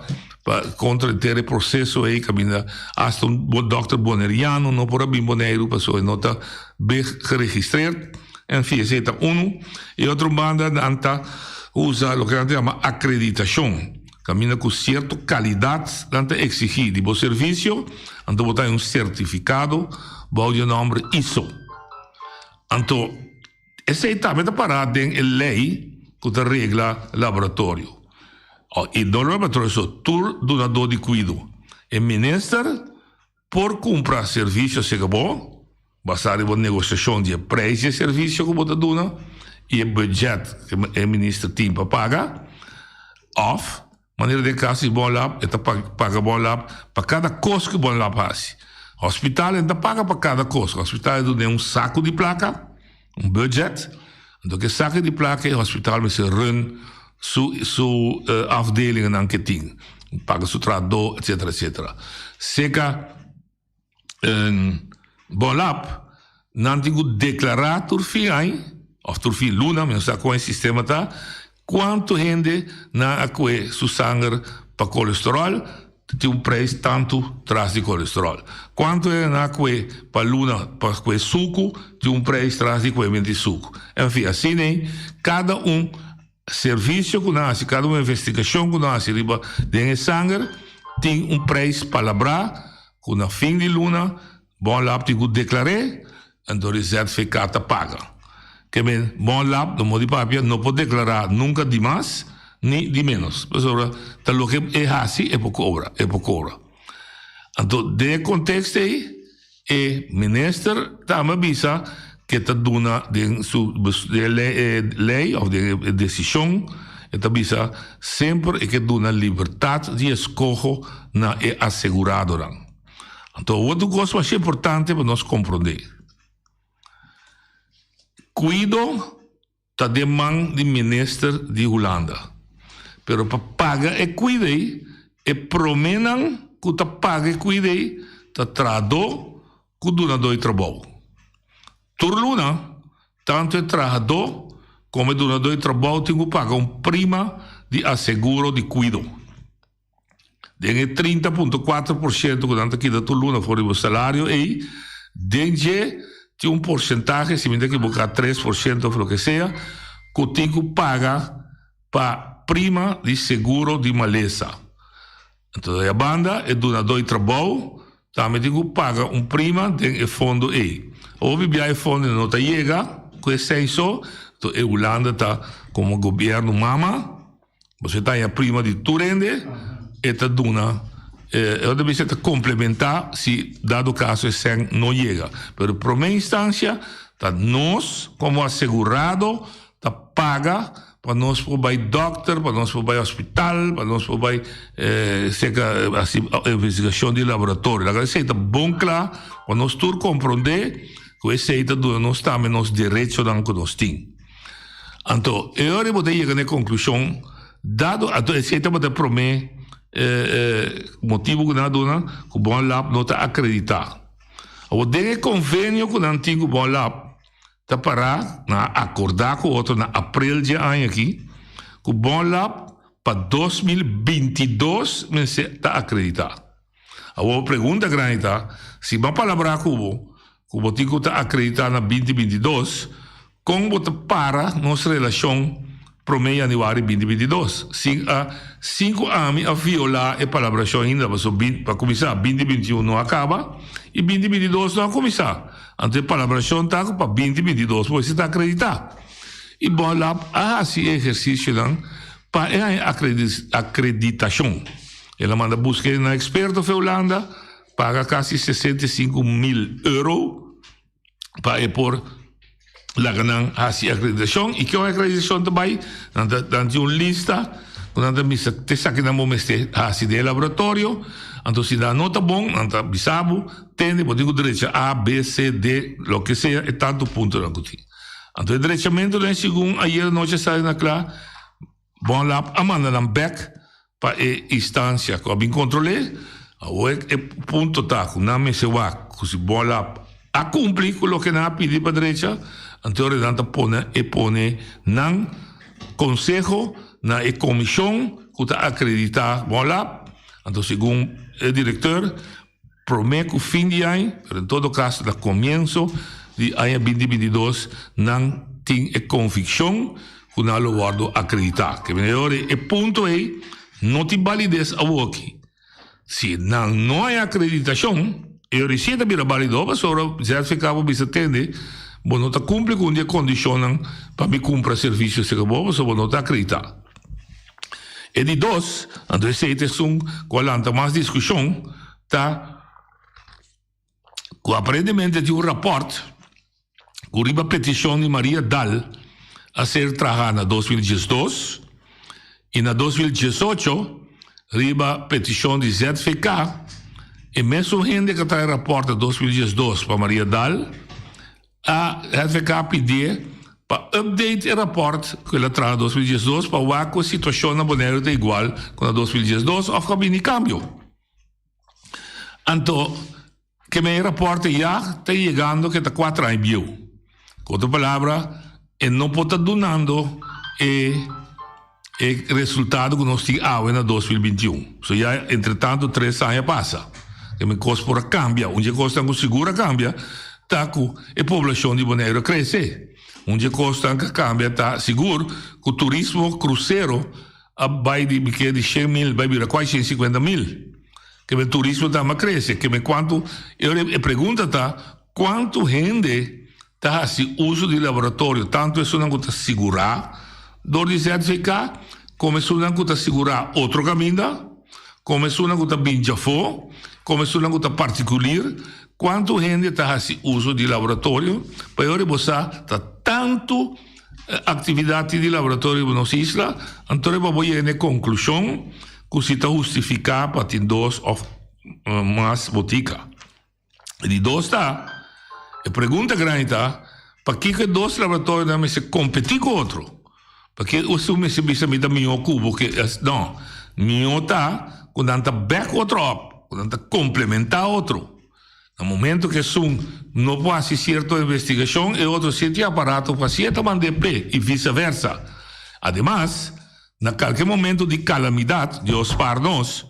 Pa kontra henter e proseso ei kaminda asta un dòkter boneriano no por a bin Boneiru pasobra e no ta be geregistreerd. Enfin, esei ta unu. E otro banda nan ta usa loke nan ta yama akreditashon, kaminda ku sierto kalidat nan ta eksigí di bo servisio, anto bo ta haña un sertifikado bou di e nòmber ISO. Anto esei tambe ta pará den e lei ku ta regla laboratorio. I no laboratorio so, tur dunadó di kuido. E minister por kumpra servisio serka bo, basá riba negosiashon di e preis di e servisio ku bo ta duna i e budget ku e minister tin pa paga, òf manera den kaso di Bonlab, e ta paga Bonlab pa kada kos ku Bonlab hasi. Hospital e no ta paga pa kada kos, hospital e duna un saku di plaka. Un budget, anto ke saki di plaka e hospital mester run su su afdelingennan ke tin, paga su trahadó etcetera etcetera. Seka. Bonlab nan tin ku deklará tur fin aña òf tur fin luna, mi no sa kon e sistema ta, kuantu hende nan a kue su sanger pa kolesteròl, tin un preis tantu tras di kolesteròl. Kuantu hende nan a kue pa luna pa kue suku, tin un preis tras di kuementu di suku. Enfin, asina ei kada un servisio ku nan hasi, kada un investigashon ku nan hasi riba den e sanger tin un preis palabrá ku na fin di luna Bonlab tin ku deklar'é, anto di ZVK ta paga. Ke men Bonlab, no modi papia, no por deklará nunka di mas ni di ménos, pasobra ta loke e hasi e por kobra, e por kobra. Anto den e kontekst ei e minister tambe a bisa ke ta duna den su lei of den e desishon e ta bisa semper e ke duna libertat di eskoho na e aseguradonan. Anto otro kos masha importante pa nos komprondé, kuido ta den man di minister di Hulanda. Pero pa paga e cuido ei, e promenan cu ta paga e cuido ei ta trahadó cu dunadó di trabou. Tur luna, tanto e trahadó como e dunadó di trabou tin cu paga un prima di aseguro di cuido. Den e 30.4% ku nan ta kita tur luna for di bo salario ei, den dje tin un porsentahe, si mi ta ekiboká 3% òf loke sea, ku tin ku paga pa prima di seguro di malesa. Entonces di a banda e dunadó di trabou tambe tin ku paga un prima den e fondo ei. Hopi bia e fondo no ta yega ku esei so, enton e Hulanda ta komo gobièrnu mama. Boso ta haña prima di tur hende, e ta duna, e otro bes e ta komplementá si dado kaso e sèn no yega. Pero promé instansia ta nos komo asegurado ta paga pa nos por bai dòkter, pa nos por bai hospital, pa nos por bai seka hasi investigashon di laboratorio. Laga esei ta bon kla pa nos tur komprondé ku esei ta duna nos tambe nos derechonan ku nos tin. Anto, e ora bo ta yega na e konklushon, dado, anto esei tabata e promé motibu ku nan a duna, ku Bonlab no ta akreditá. Awor, den e konvenio ku nan tin ku Bonlab, ta pará, nan a akordá ku otro na aprel dje aña aki, ku Bonlab pa 2022 mester ta akreditá. Awor, pregunta grandi ta, si bo a palabrá ku bo, ku bo tin ku ta akreditá na 2022, Kon bo ta para nos relashon promé yanüari 2022? Sin a sin ku ami a violá e palabrashon ainda paso bin pa kuminsá 2021 no a kaba i 2022 no a kuminsá. Anto e palabrashon ta ku pa 2022 bo mester ta akreditá. I Bonlab a hasi e ehersisionan pa e haña akreditashon. El a manda buska e nan eksperto fe Hulanda, paga kasi 65 mil euro. pa e por laga nan hasi akreditashon i kion akreditashon ta bai nan ta nan tin un lista ku nan ta bisa te esaki nan bo mester hasi den e laboratorio anto si nan no ta bon nan ta bisa bo tende bo tin ku drecha a b c d loke sea e tantu puntonan ku tin anto e drechamentunan segun ayer anochi a sali na kla. Bonlab a manda nan bek pa e instansia ku a bin kontrol'é. Awor e punto ta ku nan mester wak ku si Bonlab a kumpli ku loke nan a pidi pa drecha, anto ora nan ta pone e pone nan konseho na e komishon ku ta akreditá Bonlab. Anto segun e direkteur promé ku fin di aña, pero en todo kaso na komienso di aña 2022 nan tin e konvikshon ku nan lo wòrdu akreditá. Ke manera ora e punto ei no tin balides awoki. Si nan no haña akreditashon, e ora si e ta bira balido pasobra ZVK por bisa tende bo no ta kumpli ku un di e kondishonnan pa mi kumpra servisio serka bo pasobra bo no ta akreditá. E di dos, anto esei ta esun ku a lanta mas diskushon, ta ku aparentemente tin un rapòrt ku riba petishon di Maria Daal a ser traha na 2012 i na 2018 riba petishon di ZVK e mesun hende ku a traha e rapòrt na 2012 pa Maria Daal A ZVK a pidié pa update e rapòrt ku el a traha 2012 pa wak ku e situashon na Boneiru ta igual ku na 2012 òf ku a bini kambio. Anto. Ke men e rapòrt ya ta yegando ke ta kuater aña bieu. Ku otro palabra, e no por ta dunando e e resultado ku nos tin awe na 2021. So ya entretanto tres aña pasa. Ke men kos por a kambia. Un dje kosnan ku sigur a kambia ta ku e poblashon di Boneiru a krese. Un dje kosnan ku a kambia ta sigur ku turismo krusero a bai di mi ke di 100.000 bai bira kuasi 150.000. Ke men turismo tambe a krese. Ke men kuantu e ora e pregunta ta kuantu hende ta hasi uso di laboratorio, tantu esunnan ku ta sigurá dor di ZVK komo esunnan ku ta sigurá otro kaminda, komo esunnan ku ta bin djafó, komo esunnan ku ta partikulir. Kuantu hende ta hasi uso di laboratorio? Pa e ora bo sa ta tantu Actividad tin di laboratorio riba nos isla, anto riba bo yega na e conclusion cu si ta hustifica pa tin dos of mas botica. E di dos ta, e pregunta grandi ta, pakico e dos laboratorionan mester competi cu otro? Pakico esun mester bisa mi ta miho cu bo ke es? No, miho ta cu nan ta back otro op, cu nan ta complementa otro. Na momento ku esun no por hasi sierto investigashon, e otro si tin aparato pa hasié ta mand'é p'e i vise versa. Ademas, na kalke momento di kalamidat, Dios spar nos,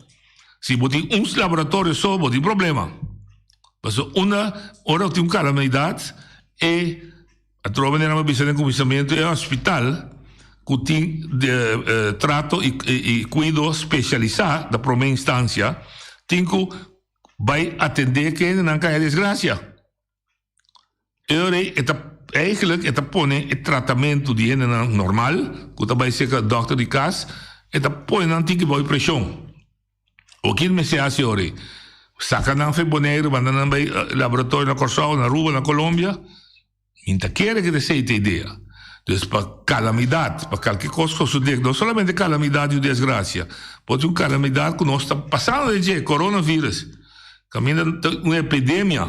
si bo tin un laboratorio so bo tin problema. Pasobra unda ora tin un kalamidat e atrobe manera mi a bisa den kuminsamentu e hospital ku tin trato i kuido spesialisá na promé instansia tin ku Bai atendé kende nan kai a desgrasia. E ora ei e ta eigenlijk e ta pone e tratamentu di hendenan normal ku ta bai serka dòkter di kas, e ta pone nan tiki bou preshon. Oki mester hasi e ora ei? Saka nan for Boneiru manda nan bai laboratorio na Kòrsou, na Aruba, na Colombia? Mi ta kere ku esei ta idea. Dus pa kalamidat, pa kalke kos ku sosodé, no solamente kalamidat di un desgrasia, por tin un kalamidat ku nos ta pasando den dje, coronavirus, kaminda ta un epidemia,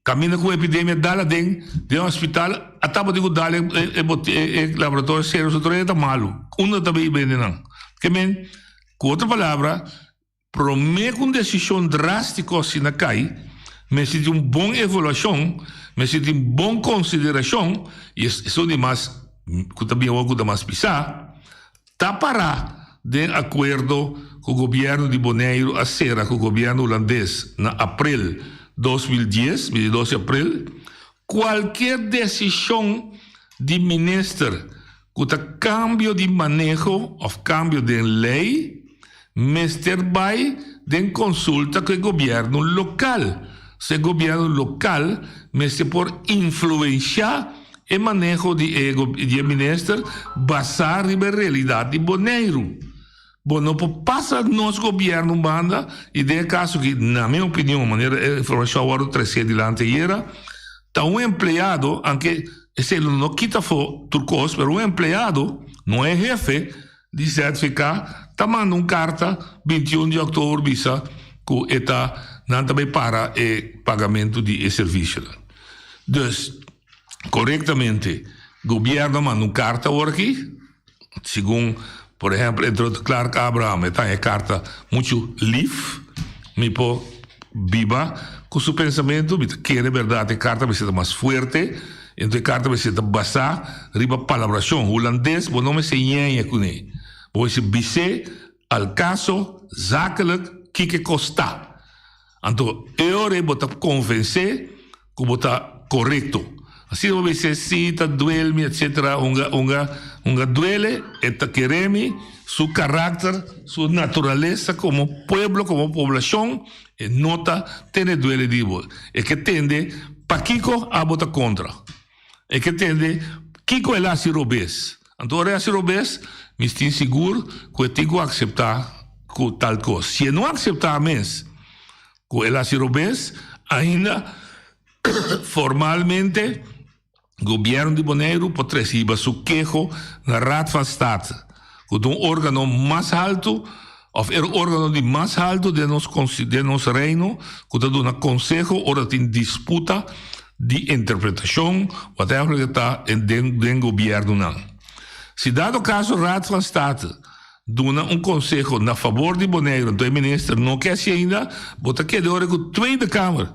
kaminda ku epidemia dal aden den hospital, a tabatin ku dal e laboratorio sero, so tur ta malu, unda ta bay bende nan? Ke men, ku otro palabra, Promé ku un desishon drástiko asina kai, mester tin un bon evaluashon, mester tin bon konsiderashon, i esun di mas ku ta bin awor ku ta mas pisá, ta pará den akuerdo ku gobièrnu di Boneiru a sera ku gobièrnu hulandes na aprel 2010, 22 di aprel, kualkier desishon di minister ku ta kambio di maneho òf kambio den lei mester bai den konsulta ku e gobièrnu lokal. So e gobièrnu lokal mester por influenshá e maneho di e di e minister basá riba e realidat di Boneiru. Bo no por pasa nos gobièrnu un banda i den e kaso aki, na mi opinion, manera e informashon a wòrdu tresé dilanti ayera, ta un empleado, anke esei lo no kita afó tur kos, pero un empleado, no e hefe di ZVK, ta manda un karta 21 di òktober bisa ku e ta nan ta bai para e pagamentu di e servisionan. Dus, korektamente, gobièrnu a manda un karta awor aki. Segun, por ehempel, entre otro Clark Abraham, e ta e karta muchu lif. Mi por biba ku su pensamentu, mi ta kere bèrdat e karta mester ta mas fuerte, enton e karta mester ta basá riba palabrashon. Hulandes bo no mester ñeña kuné. Bo mester bis'é al kaso, zakelijk, kiko e kos ta. Anto e ora ei bo ta konvensé ku bo ta korekto. Asina bo bisa si ta duel mi etcetera hunga hunga hunga duele e ta kere mi su karakter su naturalesa komo pueblo komo poblashon e no ta tene duele di bo e ke tende pakiko abo ta kontra e ke tende kiko el hasi robes anto ora e hasi robes mi tin sigur ku e tin ku aksepta ku tal kos si e no aksepta mes Ku el hasi robes, ainda formalmente gobièrnu di Boneiru por trese hiba su keho na Raad van State, ku ta un órgano mas haltu òf e órgano di mas haltu den nos den nos reino ku ta duna konseho ora tin disputa di interpretashon whatever ke ta den den gobièrnunan. Si dado kaso Raad van State. duna un konseho na fabor di Boneiru, anto e minister no ke hasi ainda, bo ta keda ora ku Tweede Kamer,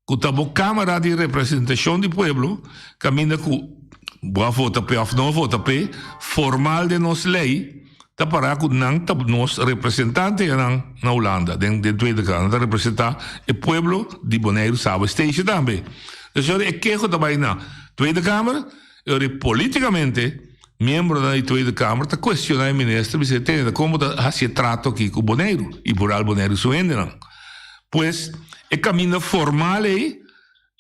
ku ta bo Kámara di Representashon di Pueblo, kaminda ku bo a vota p'e òf no a vota p'e, formal den nos lei ta pará ku nan ta nos representantenan na Hulanda, den den Tweede Kamer. Nan ta representá e pueblo di Boneiru, Saba i Statia tambe. Entonces ora e keho ta bai na Tweede Kamer, e ora polítikamente miembronan di Tweede Kamer ta kuestioná e minister, bisa e tene ta kon bo ta hasi e trato aki ku Boneiru i vooral Boneiru su hendenan. Pues, e kaminda formal ei,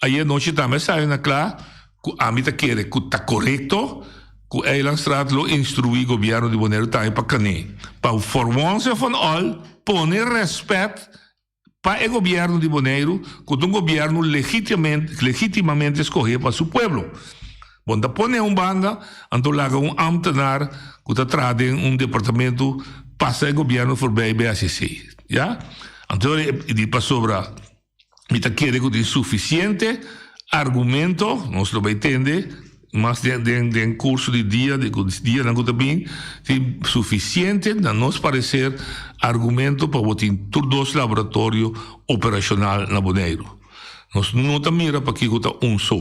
ayer anochi tambe a sali na kla ku ami ta kere ku ta korekto ku Eilandstraat lo instruí gobièrnu di Boneiru tambe pa kané pa for once and for all pone rèspèt pa e gobièrnu di Boneiru ku ta un gobièrnu legítimamente skohé pa su pueblo. Bon ta pone un banda, anto laga un ámtenar ku ta traha den un departamentu pasa e gobièrnu forbei BHC. Ya? Anto e di pasobra mi ta kere ku tin sufisiente argumento, nos lo bai tende mas den den den kurso di dia di ku dianan ku ta bin, tin sufisiente na nos pareser argumento pa bo tin tur dos laboratorio operashonal na Boneiru. Nos no ta mira pakiko ta un so.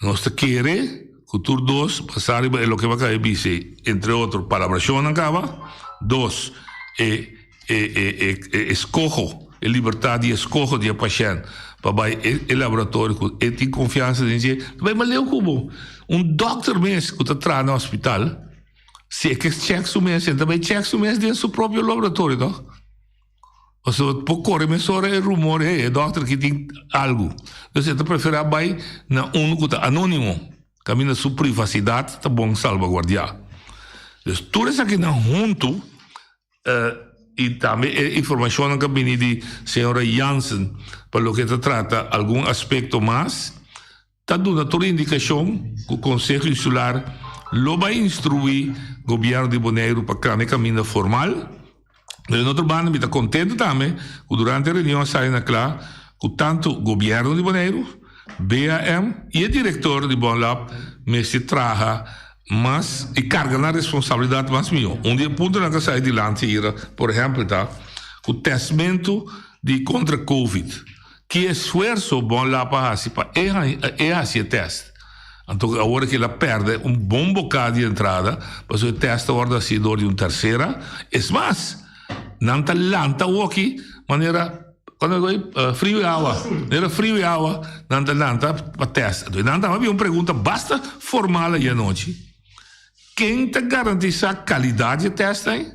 Nos ta kere ku tur dos basá riba e loke bo a kaba di bisa, entre otro palabrashonnan kaba. Dos, e e e e e eskoho, e libertat di eskoho di e pashènt pa bai e e laboratorio ku e tin konfiansa den dje, ta bai maleu ku bo. Un dòkter mes ku ta traha na hospital, si e ke chèk su mes, e ta bai chèk su mes den su propio laboratorio, tòg? Pasobra por kore mesora e rumor, hey, e dòkter aki tin algu. Dus e ta preferá bai na unu ku ta anónimo, kaminda su privasidat ta bon salbaguardiá. Dus tur esakinan huntu, i tambe e informashonnan ku a bini di señora Jansen pa loke ta trata algun aspekto mas, Ta duna tur indikashon ku Konseho Insular lo bai instruí gobièrnu di Boneiru pa kambia kaminda formal. Pero den otro banda mi ta kontentu tambe ku durante e reunion a sali na kla ku tantu gobièrnu di Boneiru, BAM i e direktor di Bonlab mester traha mas i karga nan responsabilidat mas mihó. Un di e puntonan ku a sali dilanti ira por ehèmpel ta ku tèstmentu di kontra covid. Ki esfuerso bon lap a hasi pa e e hasi e tèst? Anto awor ke el a pèrdè un bon boká di entrada pasobra e tèst ta wòrdu hasi dor di un tersera. Es mas, nan ta lanta awoki manera kònde nan ta friu e awa, manera friu e awa nan ta lanta pa tèst. Anto nan ta habi un pregunta basta formal ayer anochi, Ken ta garantisá kalidat di e tèst ei?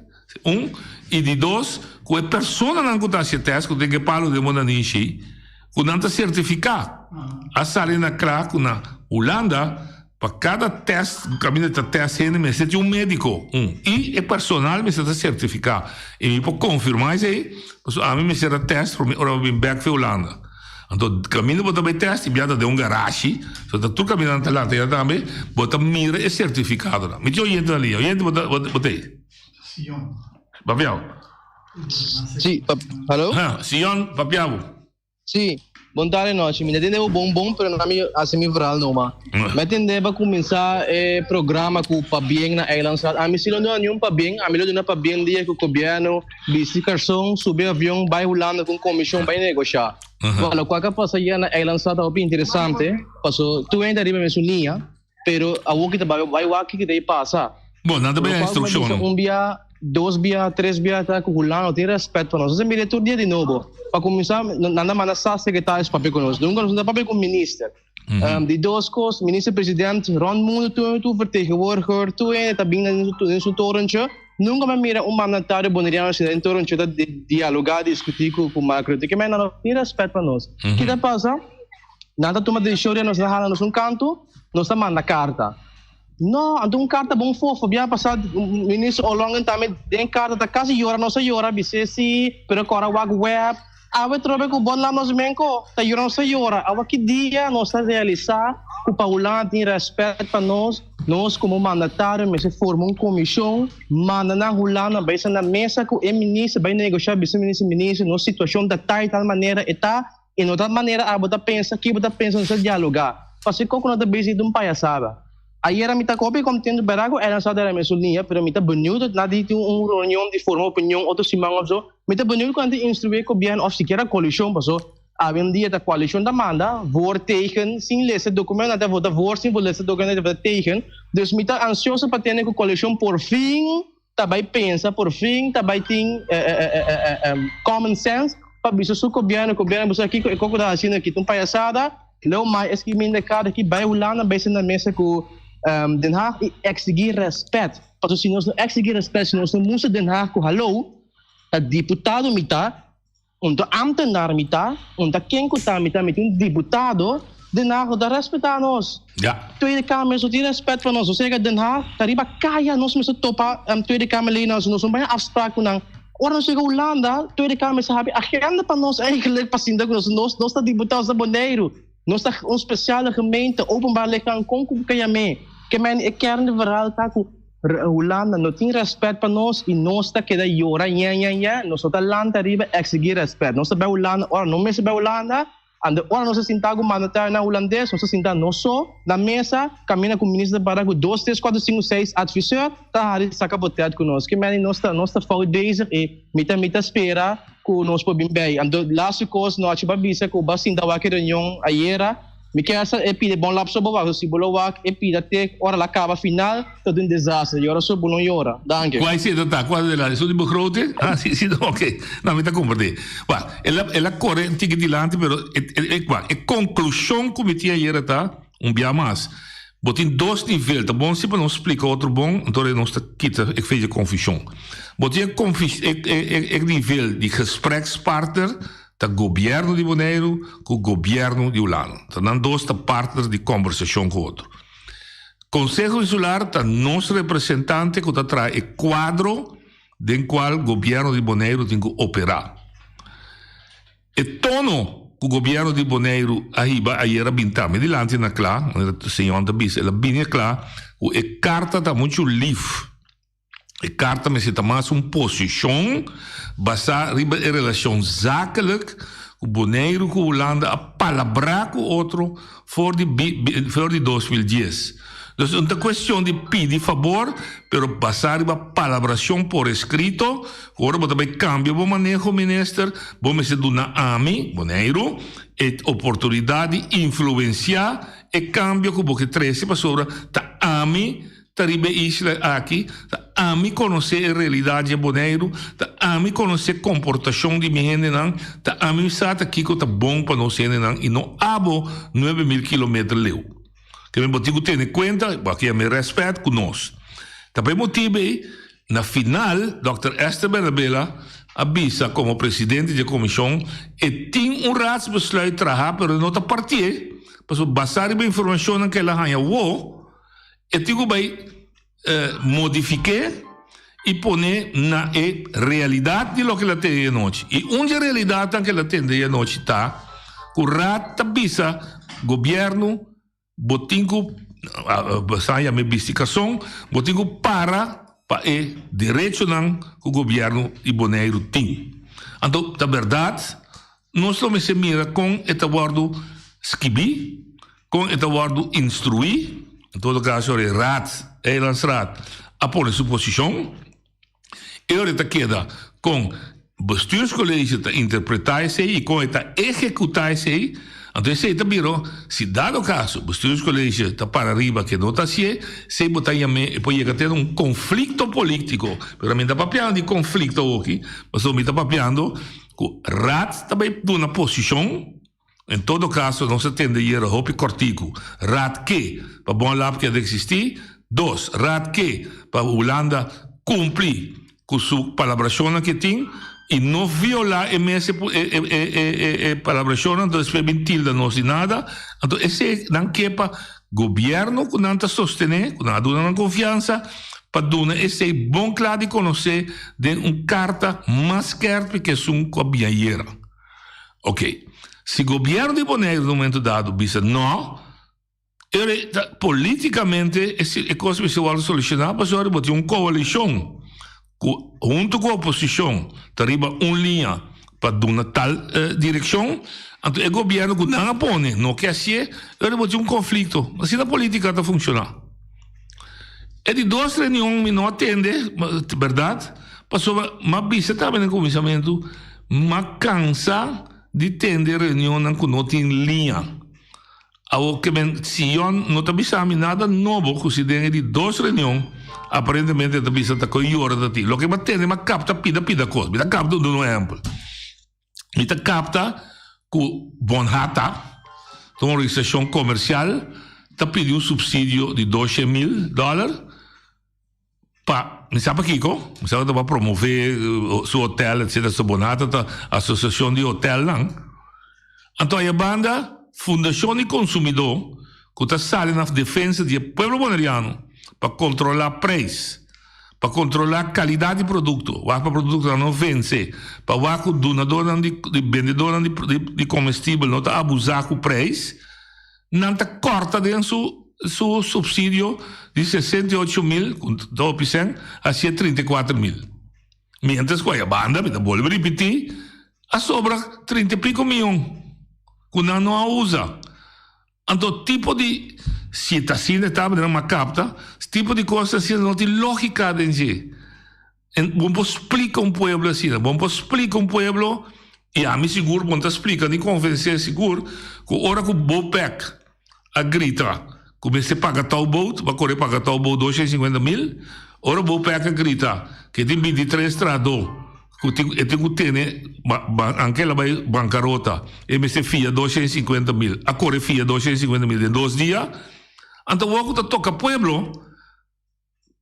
Un, i di dos, ku e personanan ku ta hasi e tèst, ku tin ke palu den bo nanishi, ku nan ta sertifiká. A sali na kla ku na Hulanda, pa kada tèst ku kaminda ta tèst hende mester tin un médiko, un, i e personal mester ta sertifiká. I mi por konfirmá esei, pasobra ami mester a tèst promé ora mi bin bèk for Hulanda. Anto kaminda bo ta bai tèst i bia ta den un garashi, so ta tur kaminda nan ta lanta ya tambe, bo ta mira e sertifikadonan. Mi tin oyente na liña. Oyente bo ta bo ta ei? Sion. Papiao. Si, pa, hallo? Ha, Sion, papia bo. Si, bon tarde nochi. Mi ta tende bo bon bon, pero na mi hasi mi verhaal numa. Mi a tende pa kuminsá e programa ku pabien na Eilandstraat. Ami si lo duna niun pabien, ami lo duna pabien dia ku gobièrnu bisti karson, subi avion bai Hulanda ku un komishon bai negoshá. Bueno, lokual ku a pasa ayer na Eilandstraat ta hopi interesante, paso tur hende ariba mesun liña. Pero awor ki ta bai bai wak kiko ta pasa. Bon, nan ta bai instrukshon. Un bia, dos bia, tres bia ta ku Hulanda no tin rèspèt pa nos. Nos a mira tur dia di nobo. Pa kuminsá, nan ta manda staatssecretaris papia ku nos. Nunka nos no ta papia ku minister. Di dos kos, minister president rònt mundu tur tur vertegenwoordiger, tur hende ta bin den su torentje. Nunka mi a mira un mandatario boneriano sinta den torentje ta dialogá, diskutí ku Mark Rutte. Ke men nan no tin rèspèt pa nos. Ki ta pasa? Nan ta tuma desishon riba nos ta hala nos un kantu, nos ta manda karta. No, anto un karta bon fofo. Bia pasá minister Ollongren tambe den karta ta kasi yora, nos a yora bis'é si, pero kòrda wak wèp. Awe trobe ku bon lam nos menko ta yora nos ta yora. Awe ki dia nos ta realisá ku pa Hulanda tin rèspèt pa nos, nos komo mandatario mester forma un komishon, manda nan Hulanda bai senta na mesa ku e minister bai negoshá bisa minister, minister nos situashon ta tal i tal manera e ta, E no ta manera abo ta pensa, ki bo ta pensa nos ta dialoga. Pasobra koko no ta bezig di un payasada. Ayera mi ta hopi contento berdad cu Ellen sa dera mesun liña, pero mi ta benieuwd na di tin un reunion di forma opinion otro siman of so. Mi ta benieuwd cu nan ta instrui gobierno of sikiera coalicion paso awendia ta coalicion ta manda voor tegen sin lesa e documento nan ta vota voor sin por lesa e documento nan ta vota tegen. Dus mi ta ansioso pa tende cu coalicion por fin ta bai pensa por fin ta bai tin common sense pa bisa su gobierno, gobierno bo sa kico e coco ta haciendo aki ta un payasada, leu mai esaki minda cada aki bai Hulanda bai senta na mesa cu Den Haag y exigi respet, pasobra si nos no exigi respet si nos no mustra Den Haag cu hallo ta diputado mi ta. Un ta ambtenaar mi ta, un ta ken ku ta mi ta, mi tin un diputado, Den Haag no ta respetá nos. Ja. Tweede Kamer no tin rèspèt pa nos. Nos yega Den Haag, ta riba kaya nos mester topa Tweede Kamerleden, nos no baña afspraak ku nan. Ora nos yega Hulanda, Tweede Kamer sa habi agenda pa nos eigenlijk pa sinta ku nos. Nos nos ta diputados na Boneiru. Nos ta un spesiale gemeente, openbaar lichaam, kon ku bo ka yam'é? Ke men e kern di verhaal ta ku Hulanda no tin rèspèt pa nos i nos ta keda yora ñe ñe ñe, nos no ta lanta riba eksigí rèspèt. Nos ta bai Hulanda ora no mester bai Hulanda, anto ora nos ta sinta ku mandatarionan hulandes, nos ta sinta nos so na mesa kaminda ku minister ta para ku dos, tres, kuater, sinku, seis adviseur ta hari saka potret ku nos. Ke meni nos ta nos ta fout bezig i mi ta mi ta spera ku nos por bin bei. Anto lastu kos nochi bo a bisa ku bo a sinta wak e reunion ayera. Mi kier sa e pida bon lapso bo wak, so si bo lo wak e pida te ora la caba final ta un desastre, yora so bo no yora. Danki. Cual si ta cual de la esun di begroting? Ah si si ok no mi ta comprende. Wak el a el a core un tiki dilanti pero e e wak e conclusion cu mi tin ayera ta un bia mas bo tin dos nivel ta bon si pa nos splica otro bon anto nos ta kita e fecha confusion. Bo tin e confi e e e nivel di gesprekspartner Ta gobièrnu di Boneiru ku gobièrnu di Hulanda. Ta nan dos ta partner di kòmbersashon ku otro. Konseho Insular ta nos representante ku ta traha e kuadro den kual gobièrnu di Boneiru tin ku operá. E tono ku gobièrnu di Boneiru a hiba ayera bin tambe dilanti na kla, manera señor ta bisa, el a bini a kla ku e karta ta muchu lif. E karta mester ta mas un posishon basá riba e relashon zakelijk ku Boneiru ku Hulanda a palabrá ku otro for di for di 2010. Dus no ta kuestion di pidi fabor, pero basá riba palabrashon por eskrito, ku ora bo ta bai kambia bo maneho minister, bo mester duna ami, Boneiru, e oportunidat di influensiá e kambio ku bo ke trese pasobra ta ami Ta riba e isla aki, ta ami konosé e realidat dje Boneiru, ta ami konosé komportashon di mi hendenan, ta ami sa ta kiko ta bon pa nos hendenan i no abo 9000 kilometer leu. Ke men bo tin ku tene kuenta, bo a keda mi rèspèt ku nos. Ta pa e motibu ei, na final dòkter Esther Bernabela a bisa komo presidente dje komishon e tin un raadsbesluit traha pero e no ta partié, pasobra basá riba informashonnan ku el a haña awó, E tin ku bai modifik'é i pon'é na e realidat di loke el a tende e anochi. I un di e realidatnan ku el a tende e anochi ta ku Raad ta bisa gobièrnu bo tin ku, sa yam'é bisti karson, bo tin ku para pa e derechonan ku gobièrnu di Boneiru tin. Anto ta bèrdat nos lo mester mira kon e ta wòrdu skibí. Kon e ta wòrdu instruí? En todo kaso ora e Raad, Eilandsraad, a pone su posishon, e ora e ta keda kon Bestuurscollege ta interpretá esei i kon e ta ehekutá esei. Anto esei ta bira, si dado kaso Bestuurscollege ta para riba ke no ta hasié, esei bo ta yam'é, e por yega te na un konflikto polítiko. Pero mi no ta papiando di konflikto awoki, pasobra mi ta papiando ku Raad ta bai duna posishon. En todo caso nos a tende yera hopi cortico. Raad ke pa Bon Lab keda existi. Dos, Raad ke pa Hulanda cumpli cu su palabracionnan ke tin y no viola e mes e e palabracionnan entonces despues bin tilda nos di nada. Anto esey nan ke pa gobierno cu nan ta sostene, cu nan a duna nan confiansa pa duna esey bon cla di conoce den un carta mas skerpi ke esun cu a bin ayera. Ok, si gobierno di Boneiru na un momento dado bisa no, e ta politicamente e cos mester wordo soluciona pasobra bo tin un coalicion cu hunto cu oposicion ta riba un liña pa duna tal direccion, anto e gobierno cu nan a pone no ke hacié, ora bo tin un conflicto. Asina politica ta funciona. E di dos reunion mi no a tende, berdad, pasobra m'a bisa tambe na kuminsamentu, m'a kansa di tende reunionnan ku no tin liña. Awor ke men Sion no ta bisa mi nada nobo ku si den e di dos reunion aparentemente e ta bisa ta koe yora ta tin. Loke m'a tende m'a kapta pida pida kos. Mi ta kapta un duna un ehèmpel. Mi ta kapta ku Bonhata, ta un organisashon komersial, ta pidi un supsidio di doshe mil dòler pa, mi sa pakiko, mi sa ku ta pa promové su hotel etsetera, so Bonhata ta asosiashon di hotelnan. Anto aya banda Fundashon di Konsumidó ku ta sali na defensa di e pueblo boneriano pa kontrolá preis, pa kontrolá kalidat di produkto, wak pa produktonan no vense, pa wak ku dunadónan di di bendedónan di di komestibel no ta abusá ku preis, nan ta kòrta den su su supsidio di 68 mil, ku ta hopi sèn, hasié 34 mil. Miéntras ku aya banda, mi ta bolbe ripití, a sobra trinta i piko mion ku nan no a usa. Anto tipo di, si ta asina e tabata nan kapta, tipo di kos asina no tin lógika den dje. En bo por splika un pueblo asina, bo por splika un pueblo i ami sigur bo no ta splika ni konvensé sigur ku ora ku Bopec a grita ku mester paga touwboot, bo a kore paga touwboot 250 mil, ora Bopec a grita ku e tin 23 trahadó ku tin e tin ku tene anke el a bai bankarota e mester fia 250 mil, a kore fia 250 mil den dos dia, anto awor ku ta toka pueblo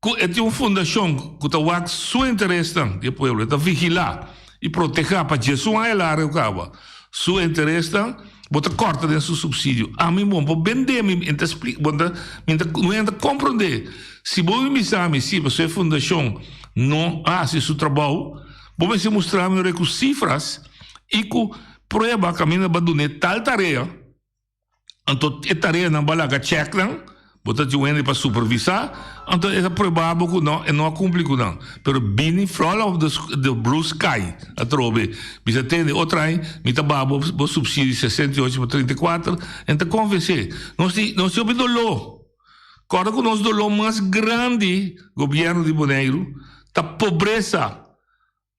ku e tin un fundashon ku ta wak su interesnan di e pueblo, e ta vigilá i protehá pa djesun aña largu kaba su interesnan, bo ta kòrta den su supsidio. Ami bo por bende mi, mi ta splika, bo ta, mi ta, mi ta komprondé. Si bo bin bisa mi si pasobra e fundashon no a hasi su trabou, bo mester mustra mi ora ku sifras i ku prueba kaminda bo a dun'é tal tarea. Anto e tareanan bo a laga chèk nan, bo ta tin un hende pa supervisá, anto e ta prueba bo ku no, e no a kumpli ku nan. Pero bini flòl of the blue sky atrobe, bisa tende otro aña mi ta baha bo bo supsidio di 68 pa 34, en ta konvensé. Nos tin nos tin hopi doló. Kòrda ku nos doló mas grandi, gobièrnu di Boneiru, ta pobresa.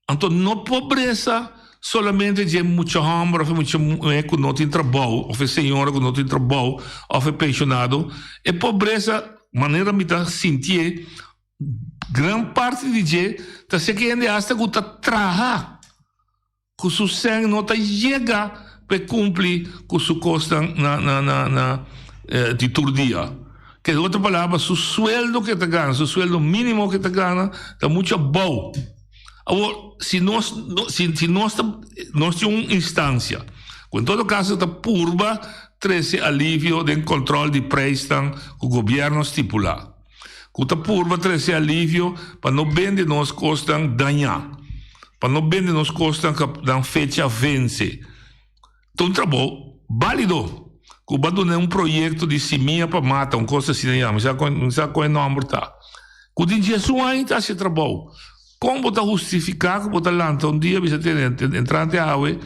Anto no pobresa solamente dje mucha homber of e mucha muhe ku no tin trabou of e señora ku no tin trabou of e pensionado. E pobresa manera mi ta sintié gran parti di dje ta ser ke hende hasta ku ta traha ku su sèn no ta yega pa e kumpli ku su kosnan na na na na di tur dia. Ke otro palabra su sueldo ke ta gana, su sueldo minimo ke ta gana ta mucho abou. Awor, si nos, si, si nos ta, nos tin un instancia ku en todo caso ta purba trese alivio den control di prijsnan ku gobierno stipula, ku ta purba trese alivio pa no bende nos kosnan dañá, pa no bende nos kosnan ku nan fecha vense. Ta un trabou bálido ku bo a duna un proyekto di simia pa mata, un kos asina yama, mi sa kon, mi sa kon e nòmber ta. Ku tin diesun aña ta hasi e trabou. Kon bo ta hustifiká ku bo ta lanta un dia bisa tene entrante awe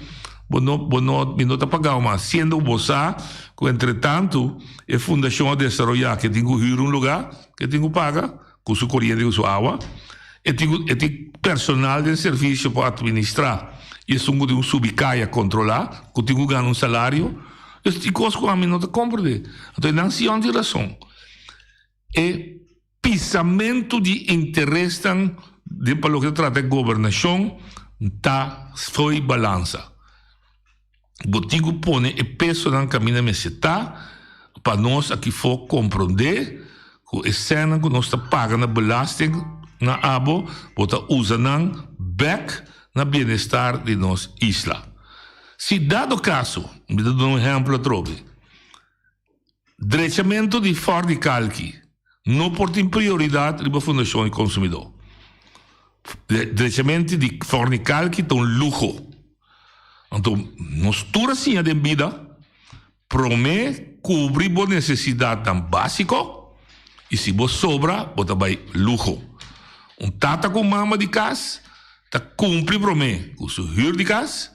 bo no bo no mi no ta pagau mas, siendo ku bo sa ku entretantu e fundashon a desaroyá ke tin ku hür un lugá ke tin ku paga ku su koriente ku su awa, e tin ku e tin personal den servisio pa atministrá i esun ku tin ku subi kaya kontrolá ku tin ku gana un salario. Dus tin kos ku ami no ta komprendé. Anto e nan si yon tin rason. E pisamentu di interesnan den pa loke ta trata e gobernashon ta fo'i balansa. Bo tin ku pone e pesonan kaminda mester ta pa nos akifó komprondé ku e sènnan ku nos ta paga na belasting na abo bo ta usa nan bèk na bienestar di nos isla. Si dado kaso, mi ta duna un ehèmpel atrobe, drechamentu di Fort di Kalki no por tin prioridat riba Fundashon di Konsumidó. Drechamentu di Fort di Kalki ta un luho. Anto nos tur a siña den bida, promé kubri bo nesesidatnan básiko i si bo sobra bo ta bai luho. Un tata ku mama di kas ta kumpli promé ku su hür di kas,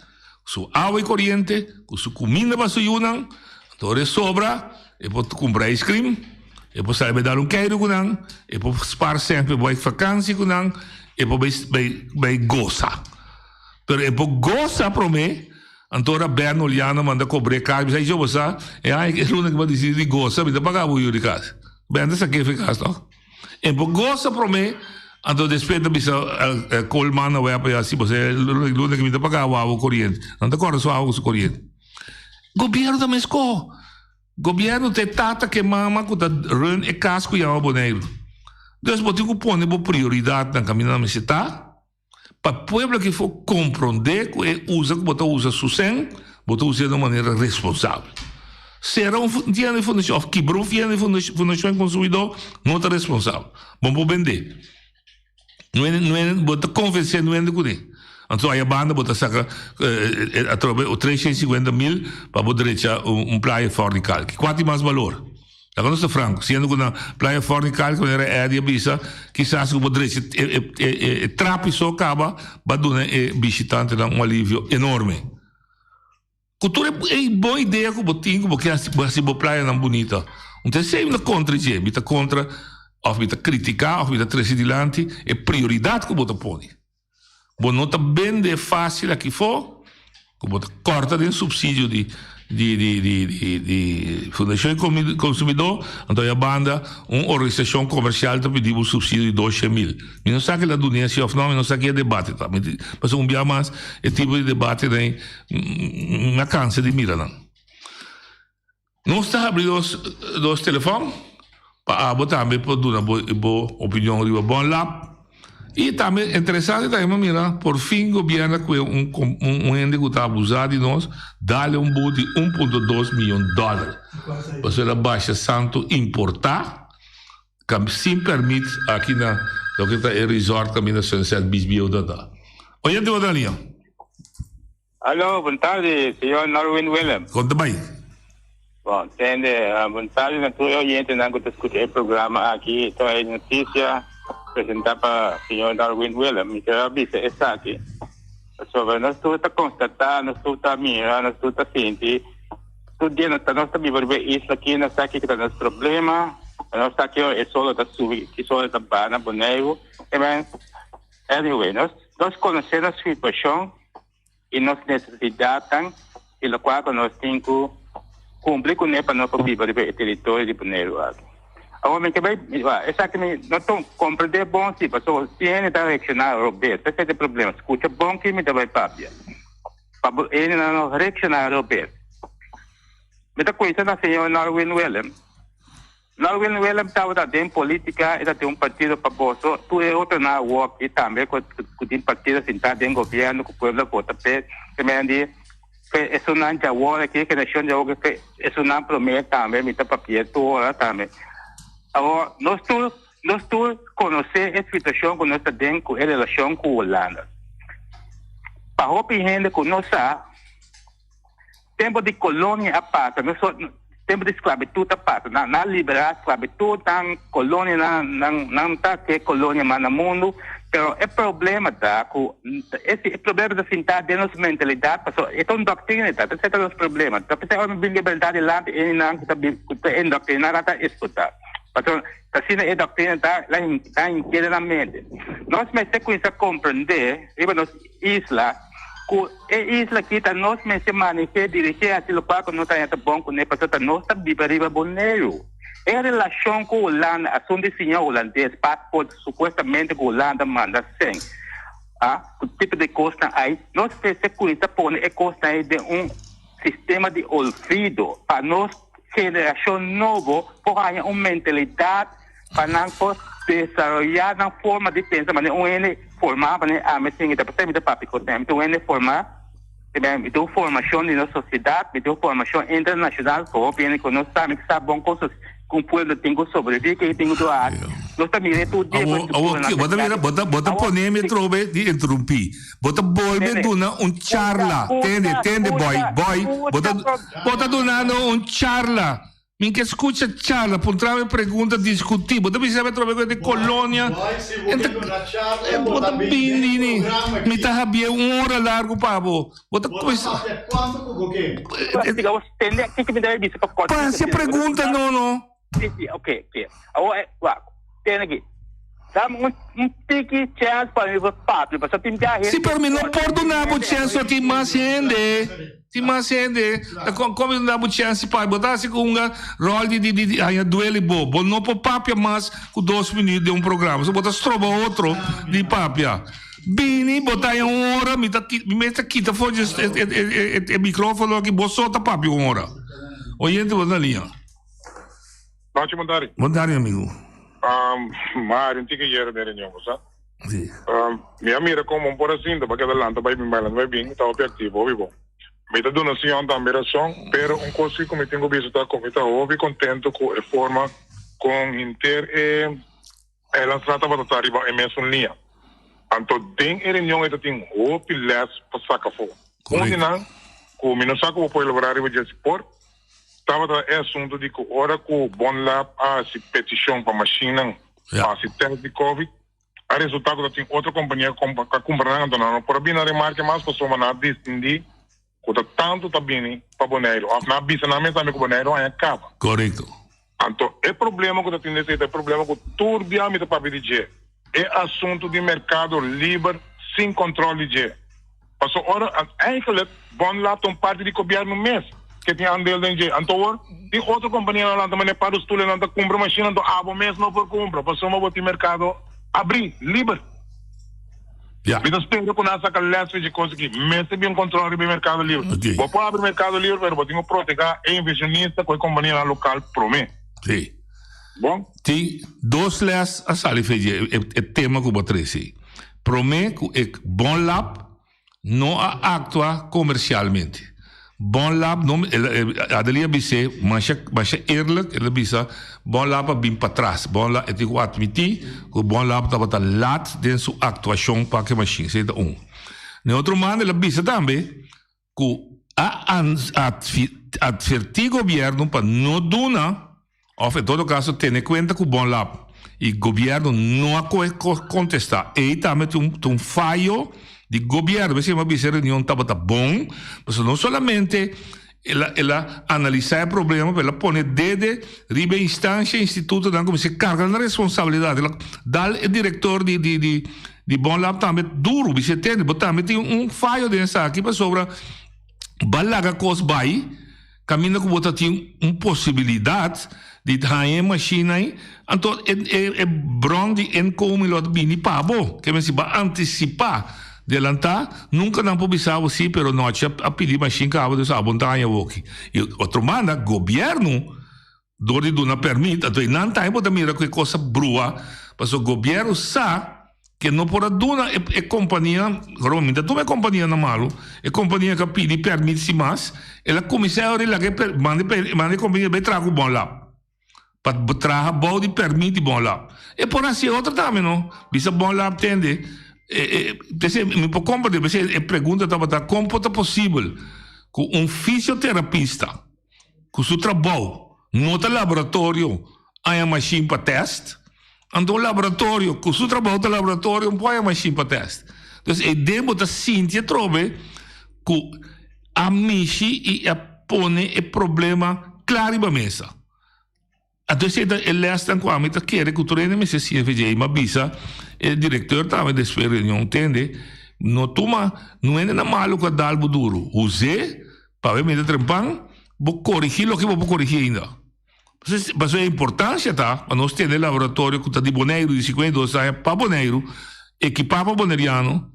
su awa i koriente, ku su kuminda pa su yunan. Anto ora e sobra e por kumpra ice cream. E por sali bai dal un keiru ku nan, e por spar sèn pa e bai vakansi ku nan, e por bai bai bai gosa. Pero e por gosa promé, anto ora Bern Oliano manda kobr'é kas, bisa, Yo bo sa, e aña e luna ki bo a disidí di gosa, mi ta paga bo yu di kas. Bern ta sak'é for e kas tòg. E por gosa promé, anto despues ta bisa Coleman na web ya, si bo sa e luna ki mi ta paga bo awa koriente. Nan ta kòrda su awa ku su koriente. Gobièrnu ta meskó. Gobièrnu ta e tata ku e mama ku ta run e kas ku yama Boneiru. Dus bo tin ku pone bo prioridatnan kaminda nan mester ta pa pueblo aki for komprondé ku e usa ku bo ta usa su sèn, bo ta us'é na un manera responsabel. Sera un tienda di fundashon òf kibra un tienda di fundashon e konsumidó no ta responsabel. Bo por bendé. Bo ta konvensé nuende kuné. Anto aya banda bo ta saka atrobe 350 mil pa bo drecha un playa for di kalki. Kua tin mas balor? Laga nos ta franko. Siendo ku na playa for di kalki manera Eddy a bisa kisas ku bo drecha e trapi so kaba ba duna e bishitantenan un alivio enorme. Ku tur e bon idea ku bo tin ku bo ke hasi bo playanan bunita. Un ta esei mi ta kontra dje. Mi ta kontra òf mi ta kritiká òf mi ta trese dilanti e prioridat ku bo ta pone. Bo no ta bende fásil aki fo ku bo ta kòrta den supsidio di di di di di di Fundashon di Konsumidó, anto ya banda un organisashon komersial ta pidi bo supsidio di doshe mil. Mi no sa ke la duna si òf no, mi no sa ke e debate ta. Mi pasobra un bia mas e tipo di debate den Mi a cansa di mira nan. Nos ta habri nos nos telefon pa abo tambe por duna bo bo opinion riba Bon Lab. Y tambe interesante tambe mi a mira por fin gobierno a coge un un hende cu ta abusa di nos dale un boete di un punto dos miyon dollar. Pasobra el a basha santo importa sin permit aki na loke ta e resort caminda Sunset Beach bieu ta ta. Oyente bo ta na liña. Alo, bon tardi, señor Norwin Willem. Kon ta bai? Bon, tende, bon tardi na tur e oyentenan ku ta skucha e programa aki. Esta e notisia presentá pa señor Norwin Willem. Mi ker a bisa esaki pasobra nos tur ta konstatá, nos tur ta mira, nos tur ta sinti tur dia nos ta nos ta biba riba e isla aki, nos sa kiko ta nos problema, nos sa ki ora e solo ta subi, ki solo ta baha na Boneiru. Anyway, nos nos konosé nos situashon i nos nesesidatnan i lokual ku nos tin ku kumpli kuné pa nos por biba riba e teritorio di Boneiru aki. Awor mi ke bai, esaki mi no ta komprendé bon si, pasobra si hende ta reakshoná robes, esei ta e problema. Skucha bon ki mi ta bai papia, pa bo hendenan no reakshoná robes. Mi ta kuinsa na señor Norwin Willem. Norwin Willem tabata den politica, e ta den un partido pa boso, tur e otronan awor aki tambe cu tin partido sinta den gobierno cu pueblo a vota p'e, te menen di p'e esunnan djawor aki, generacion djawor aki, p'e esunnan prome tambe, mi ta papia tur ora tambe. Awor, nos tur, nos tur conoce e situacion cu nos ta den cu e relacion cu Hulanda. Pa hopi hende cu no sa, Tempo di colonia a pasa, no so, tempo di sclavitud a pasa. Nan, nan a libera sclavitud, nan colonia, nan, nan, nan ta ke colonia mas na mundo. Pero e problema ta cu, e, e problema ta sinta den nos mentalidad, pasobra e ta un doctrina ta, esei ta nos problema. Ta p'esei ora mi bin libertad dilanti e nan cu ta bin, cu ta indoctrina, nan ta escuta. Pasobra asina e doctrina ta, la ta hink'e den nan mente. Nos mester cuminsa comprende riba nos isla, Ku e isla aki ta nos mester maneh'é, dirig'é, hasi lokual ku nos ta haña ta bon kuné, pasobra ta nos ta biba riba Boneiru. E relashon ku Hulanda, asuntu di siñor hulandes, pasport supuestamente ku Hulanda manda sen, a, ku tipo di kosnan ai, nos mester kuminsá pone e kosnan ei den un sistema di olvido pa nos generashon nobo por haña un mentalidat Pa nan por desaroyá nan forma di pensa manera un hende formá, manera ami tin ta pasá mi ta papia ku mi ta un hende formá, mi tin un formashon di nos sosiedat, mi tin un formashon internashonal ku hopi hende ku no sa, mi sa bon kon ku un pueblo tin ku sobreviví, ke tin ku do hasi. Nos ta mira e tur dia ku e struktura nan Bo ta mira, bo ta bo ta pone mi atrobe di interumpí. Bo ta bolbe duna un charla. Tende, tende boy, boy, bo ta bo ta dunando un charla. Mi ke skucha charla, puntra mi pregunta, diskutí. Bo ta bisa mi atrobe ku e di kolonia. Bo ta bini ni. Mi ta habié un ora largu pa bo. Bo ta kuminsa. Pa hasi pregunta no no. Si, si, oké, oké. Awor, eh, wak, tene aki. Dame un, un tiki chance pa mi por papia, pasobra tin bia hende. Si, pero mi no por duna bo chance, so tin mas hende. Tin mas hende. Ta kon, kon mi duna bo chance pa bo ta hasi ku hunga rol di, di, di, di haña duel i bo. Bo no por papia mas ku dos minuut den un programa. So bo ta stroba otro di papia. Bini, bo ta haña un ora, mi ta ki, mi mes ta kita for di e, e, e, e, e microfono aki, bo so ta papia un ora. Oyente bo ta na liña. Nochi Montari. Montari amigo. Um, Mario, un tiki yera den reunion, bo sa? Si. Um, mi a mira como un por a sinta pa keda lanta bai bin bai lanta bai bin, ta hopi activo, hopi bon. Mi ta duna Sion tambe rason, pero un cos si cu mi tin cu bisa ta cu mi ta hopi contento cu e forma con henter e Eilandstraat tabata ta riba e mesun liña. Anto den e reunion e ta tin hopi les pa saca afo. Un di nan cu mi no sa cu bo por elabora riba dje si por, Tabata e asuntu di ku ora ku Bonlab a hasi petishon pa mashinnan pa hasi tèst di covid, a resultá ku ta tin otro kompania ku a kumpra nan, anto nan no por a bini na remarke mas pasobra nan a distindí ku ta tantu ta bini pa Boneiru òf nan a bisa nan mes tambe ku Boneiru haña kaba. Korekto. Anto e problema ku ta tin esei ta e problema ku tur bia mi ta papia di dje, e asuntu di merkado liber sin kòntròl di dje. Paso ora eigenlijk Bonlab ta un parti di gobièrnu mes ke tin andeel den dje. Anto awor tin otro kompanianan lanta manera paddestoelen ta kumpra mashina anto abo mes no por kumpra pasobra bo tin merkado abrí, liber. Ja. Mi ta spera ku nan saka les for dje kos aki. Mester bin kontrol riba e merkado liber. Ok. Bo por abri merkado liber pero bo tin ku protegá e inversionista ku e kompanianan lokal promé. Sí. Bon? Tin dos les a sali for dje e, e tema ku bo a trese. Promé ku e Bonlab no a aktua komersialmente. Bonlab no, el a, Adelie a bis'é masha, masha eerlijk, el a bisa Bonlab a bin patras. Bonlab, e tin ku atmití ku Bonlab tabata lat den su aktuashon pa ku e mashin. Esei ta un. Na e otro manda el a bisa tambe ku a atvertí gobièrnu pa no duna òf en todo kaso tene kuenta ku Bonlab i gobièrnu no a kontestá. Ei tambe ta un fayo di gobièrnu. P'esei mi a bisa e reunion tabata bon, pasobra no solamente el a analisá e problema, pero el a pone dede riba e instansha, institutonan ku mester karga nan responsabilidat. El a dal e direktor di Di bon lap tambe duru bis'e tende bo tambe tin un fayo den esaki pasobra ba laga kos bai kaminda ku bo ta tin un posibilidat di haña e mashina ei anto e e bron di inkomen lo a bini pa bo ke mester ba antisipá delantá nunka nan por bisa bo si pero nochi a pidi mashin kaba dus abo no ta haña woki i otro banda gobièrnu Dor di duna permit, anto e nan tambe bo ta mira ku e kos a brua, pasobra gobièrnu sa ke no por a duna e e kompania, Roma mi ta tuma e kompania na malu, e kompania ku a pidi permit sin mas, el a kuminsá e ora laga e per manda e manda e kompania bai traha ku Bonlab, pa traha bou di permit di Bonlab. E por hasi e otro tambe no, bisa Bonlab tende, e e p'esei mi por komprende, p'esei e pregunta tabata kon por ta posibel ku un fisioterapista, ku su trabou no ta laboratorio haña mashin pa tèst, anto un laboratorio ku su trabou ta laboratorio no por haña mashin pa tèst. Entonces e den bo ta sinti atrobe ku a mishi i a pone e problema kla riba mesa. Anto esei ta e lèsnan ku ami ta kere ku tur hende mester siña FJ. Mi a bisa e direkteur tambe despues reunion, tende, no tuma no hende na malu ku a dal bo duru. Us'é pa bo mete trempan, bo korigí loke bo por korigí ainda. Pasobra e importansia ta pa nos tene laboratorio ku ta di Boneiru di 52 aña pa Boneiru, ekipá pa boneriano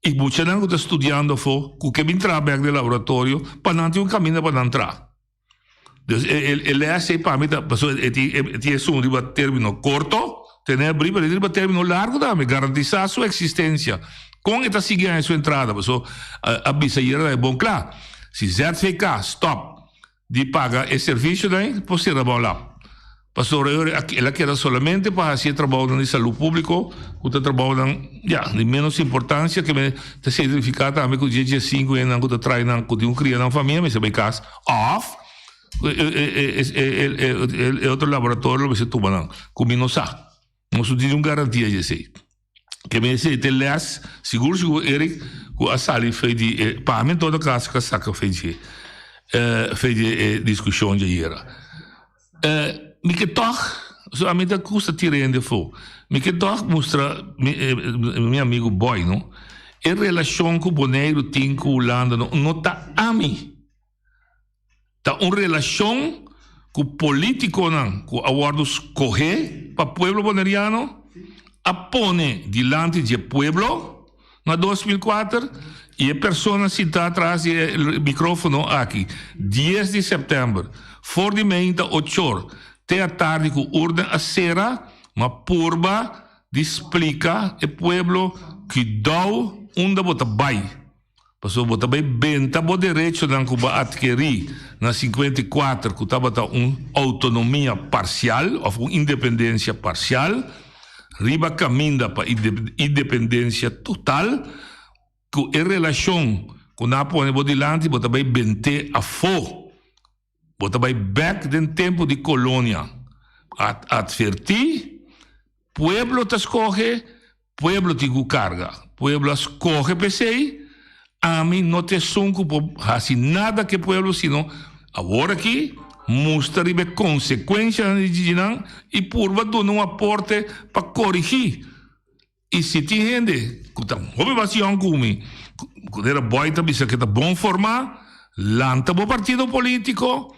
i muchanan ku ta studiando afó ku ke bin traha bèk den laboratorio pa nan tin un kaminda pa nan traha. Dus e e les ei pa mi ta pasobra e tin e tin esun riba término korto, tene abrí, pero e tin riba término largo tambe, garantisá su eksistensia. Kon e ta sigui haña su entrada? Pasobra a bisa ayera ta e bon kla, si ZVK stòp di paga e servisionan ei, por sera bou lap. Pasobra e ora el a keda solamente pa hasi e trabounan di salú públiko, ku ta trabounan, ya, di ménos importansia, ke me ta signifiká tambe ku dje dje sinku hendenan ku ta traha nan, ku tin un kria nan famia mester bai kas, òf e otro laboratorio lo mester tuma nan, ku mi no sa. Nos no tin un garantia di esei. Ke mi esei ta e lès, sigur sigur Eric, ku a sali fei di e, pa mi en todo kaso ku a saka fei di e, fei di e diskushon djayera. Mi ke tòg, so ami ta gusta tira hende afó. Mi ke tòg mustra mi mi amigu Boy no, e relashon ku Boneiru tin ku Hulanda no, no ta ami. Ta un relashon ku politikonan ku a wòrdu skohé pa pueblo boneriano a pone dilanti dje pueblo na 2004 i e persona sintá tras di e mikrofono aki dies di sèptèmber for di meinta ochor te atardi ku urna a sera ma purba di splika e pueblo kidou unda bo ta bai. Pasobra bo ta bai benta bo derechonan ku bo a atkerí na 54 ku tabata un outonomia parsial òf un independensia parsial riba kaminda pa independensia total ku e relashon ku nan a pone bo dilanti bo ta bai bent'é afó. Bo ta bai bek den tempu di kolonia. A atvertí, pueblo ta skohe, pueblo tin ku karga. Pueblo a skohe p'esei, ami no ta esun ku por hasi nada ku e pueblo sino awor aki mustra riba e konsekuenshanan di djinan i purba duna un aporte pa korigí. I si tin hende ku ta hopi mas yòn ku mi, ku nera Boy ta bisa ke ta bon formá, lanta bo partido polítiko,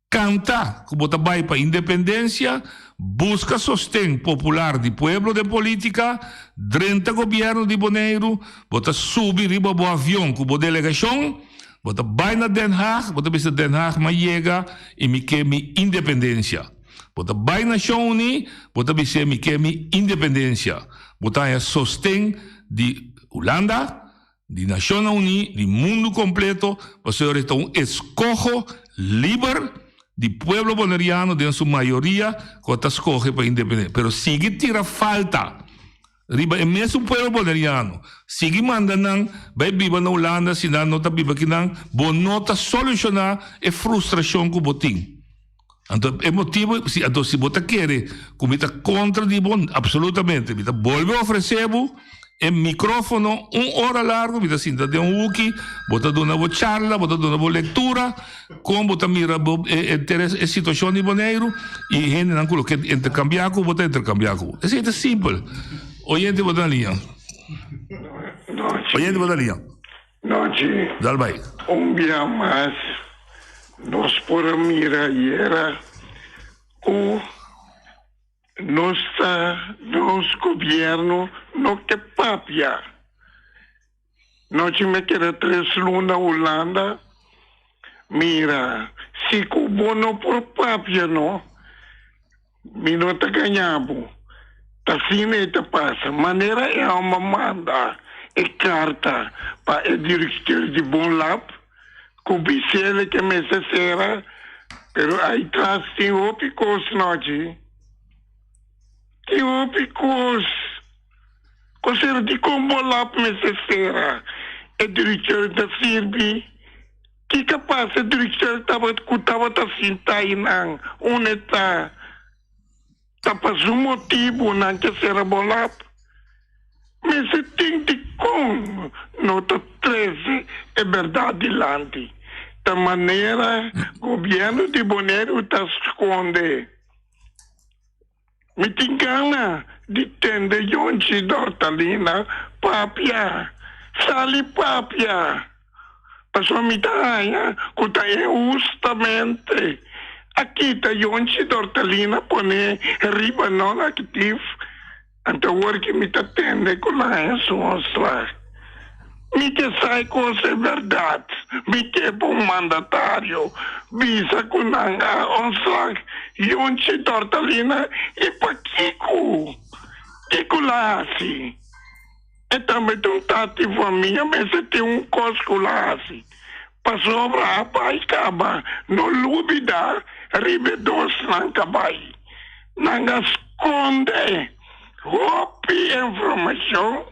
kanta ku bo ta bai pa independensia, buska sosten popular di pueblo den polítika, drenta gobièrnu di Boneiru, bo ta subi riba bo avion ku bo delegashon, bo ta bai na Den Haag, bo ta bisa Den Haag m'a yega i mi ke mi independensia. Bo ta bai Nashon Uní, bo ta bis'é mi ke mi independensia. Bo ta haña sosten di Hulanda, di Nashonnan Uní, di mundu kompleto, pasobra e ta un eskoho liber di pueblo boneriano den su mayoria ku a ta skohe pa independensia. Pero sigui tira falta riba e mesun pueblo boneriano, sigui manda nan bai biba na Hulanda si nan no ta biba akinan, bo no ta solushoná e frustrashon ku bo tin. Anto e motibu, si, anto si bo ta kere ku mi ta kontra di bo, apsolutamente, mi ta bolbe ofresé bo e mikrófono un ora largu, mi ta sinta den un huki, bo ta duna bo charla, bo ta duna bo lektura, kon bo ta mira bo e interes, e situashon di Boneiru, i hendenan ku lo ke interkambiá ku bo ta interkambiá ku bo. Esei ta simpel. Oyente bo ta na liña. Oyente bo ta na liña. Nochi. Dal bai. Un bia mas nos por a mira ayera ku nos ta nos gobierno no ke papia. Nochi mi a keda tres luna Hulanda mira si ku bo no por papia no Mi no ta gaña bo. Ta asina e ta pasa. Manera e hòmber manda e karta pa e direkteur di Bonlab ku bis'el ke mester sera, pero aitras tin hopi kos nochi. Tin hopi kos. Kosero dikon Bonlab mester sera? E direkteur ta sirbi. Kiko pasa directeur tabata ku tabata sinta einan unda e ta? Ta pa su motibu nan ke sera bo lap? Mester tin dikon no ta trese e bèrdat dilanti. Ta manera gobièrnu di Boneiru ta skonde. Mi tin gana di tende Yonchi Dortalina papia. Sali papia! Pasobra mi ta haña ku ta inhustamente a kita Yonchi Dortalina pone riba non-actief. Anto awor ki mi ta tende ku nan haña su ontslag. Mi ke sa e kos e bèrdat. Mi ke pa un mandatario bisa ku nan a ontslag Yonchi Dortalina i pakiko. Kiko la hasi? E tambe ta un tati famia mester tin un kos ku la hasi. Pasobra a bai kaba no lubida riba e dosnan kabai. Nan a skonde hopi informashon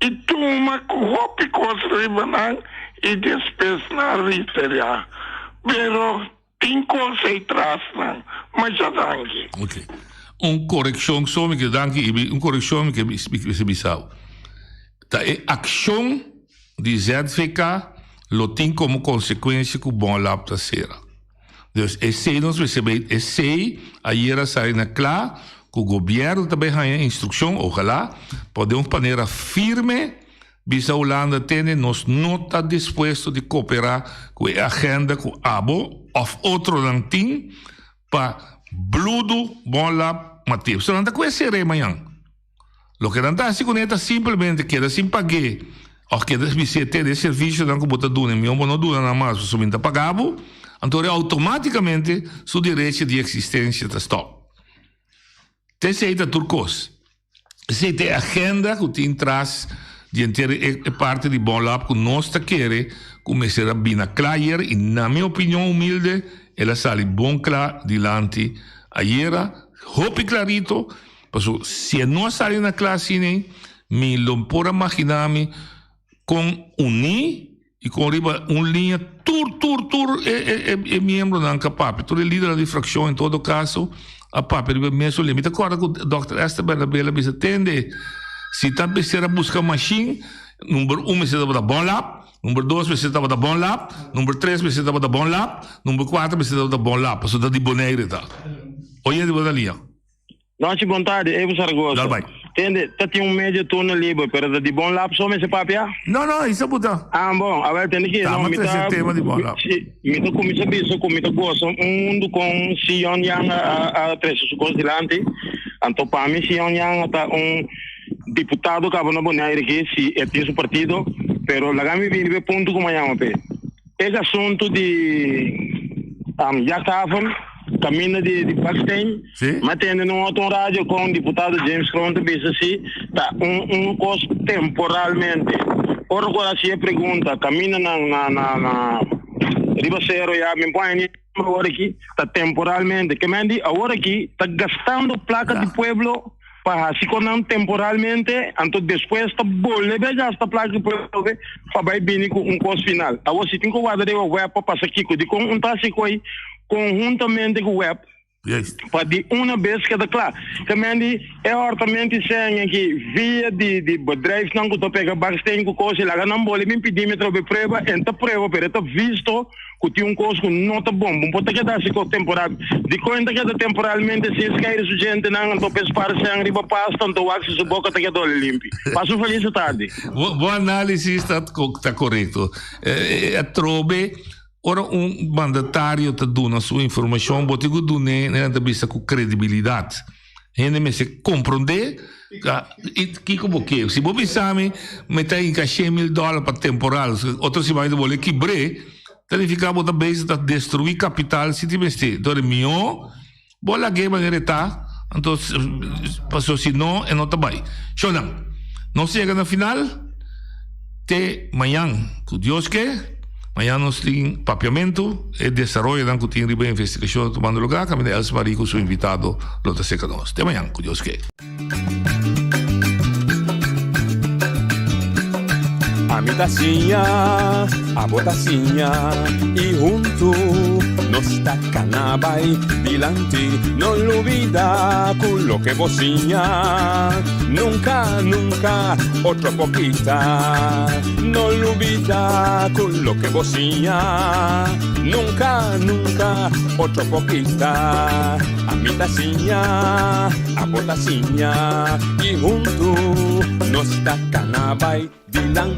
i tuma ku hopi kos riba nan i despues nan a riteria. Pero tin kos ei tras nan. Masha danki. Ok. Un korekshon so mi ke danki Ibi. Un korekshon mi ke mester bisa bo. Ta e akshon di ZVK lo tin komo konsekuensia ku Bonlab ta sera. Dus esei nos mester bay, esei ayera a sali na kla ku gobièrnu ta bay haña instrukshon, ojalá, pa den un manera firme bisa Hulanda tende nos no ta dispuesto di koperá ku e agenda ku abo òf otronan tin pa bludu bon lap Mateo. So nan ta ku e ser'é mañan. Loke nan ta hasi kuné ta simplemente keda sin pag'é òf keda bis'é tende e servisionan ku bo ta duna mi bo no duna nan mas pasobra mi ta paga bo, anto ora outomátikamente su derecho di eksistensia ta stòp. Ta esei ta tur kos. Esei ta e agenda ku tin tras di henter e parti di Bonlab ku nos ta kere ku mester a bina kla ayer i na mi opinion humilde el a sali bon kla dilanti ayera hopi klarito. Paso si e no a sali na kla asina ei, mi lo por a magina mi kon uní i kon riba un liña tur tur tur e e e miembronan ka papia, tur e lidernan di frakshon en todo kaso a papia riba e mesun liña. Mi ta kòrda ku dòkter Esther Bernabela a bisa, Tende, si ta mester a buska mashin, number un mester tabata bon lap, number dos mester tabata bon lap, number tres mester tabata bon lap, number kuater mester tabata bon lap, pasobra ta di Bonaire ta. Oye riba ta liña. Nochi bon tardi, Evo Zaragoza. Dal bai. Tende, ta tin un medio turno liber, pero ta di bon lap so mester papia? No, no, isa buta. Ah, bon, awel tende ki, no, Tama mi trese ta, tema di bon lap. si, mi ta kuminsa bisa ku mi ta gosa un mundu kon Sion Yang a, a trese su kos dilanti. Anto pa mi Sion Yang ta un diputado kaba na Bonaire aki, si e tin su partido, pero laga mi bini riba e punto ku mi a yama p'e. Es asuntu di um, jachthaven, caminda di, di Bakstein. Sí. Ma tende no otro un radio con diputado James Kroon te bisa si ta un, un cos temporalmente. Ora cu hasi e pregunta, caminda na, na, na, na riba cero ya, mi pone ni awor aki, ta temporalmente. Ke men di awor aki ta gastando placa di pueblo Pa hasi con nan temporalmente, anto despues ta bolbe gasta placa di pueblo atrobe pa bay bini cu un cos final. Awor si tin cu warda riba web pa pasa kico? Dicon un ta hasi coy conhuntamente cu web pa di una bes keda cla? Te men di e hortamento y seña aki via di di bedrijfnan cu ta pega baksteen cu cos y laga nan bole bin pidi mi atrobe prueba, en ta prueba pero e ta visto ku tin un kos ku no ta bon. Bo por ta keda hasi kos temporal. Dikon e ta keda temporalmente sin skei su djentenan anto pa e sparsean riba pasta anto wak si su boka ta keda holi limpi? Pasa un felis tardi. Bo bo análisis ta ta korekto. Atrobe ora un mandatario ta duna su informashon bo tin ku dun'é nan ta bisa ku kredibilidat. Hende mester komprondé kiko bo ke. Si bo bisa mi, mi ta hinka shen mil dòler pa temporal, otro siman mi ta bolbe kibr'é, ta nifiká bo ta bezig ta destruí kapital si tin mester. Entonces mihó bo lag'é manera e ta, anto pasobra si no e no ta bai. Shownan, nos yega na final. Te mañan, ku Dios ke, mañan nos tin papiamentu, e desaroyonan ku tin riba e investigashon ta tumando lugá, kaminda Els Marie ku su invitado lo ta serka nos. Te mañan, ku Dios ke. Ami ta siña, abo ta siña, i huntu nos ta kana bai dilanti. No lubida ku loke bo siña nunka, nunka otro por kita. No lubida ku loke bo siña nunka, nunka otro por kita. Ami ta siña, abo ta siña, i huntu nos ta kana bai dilanti.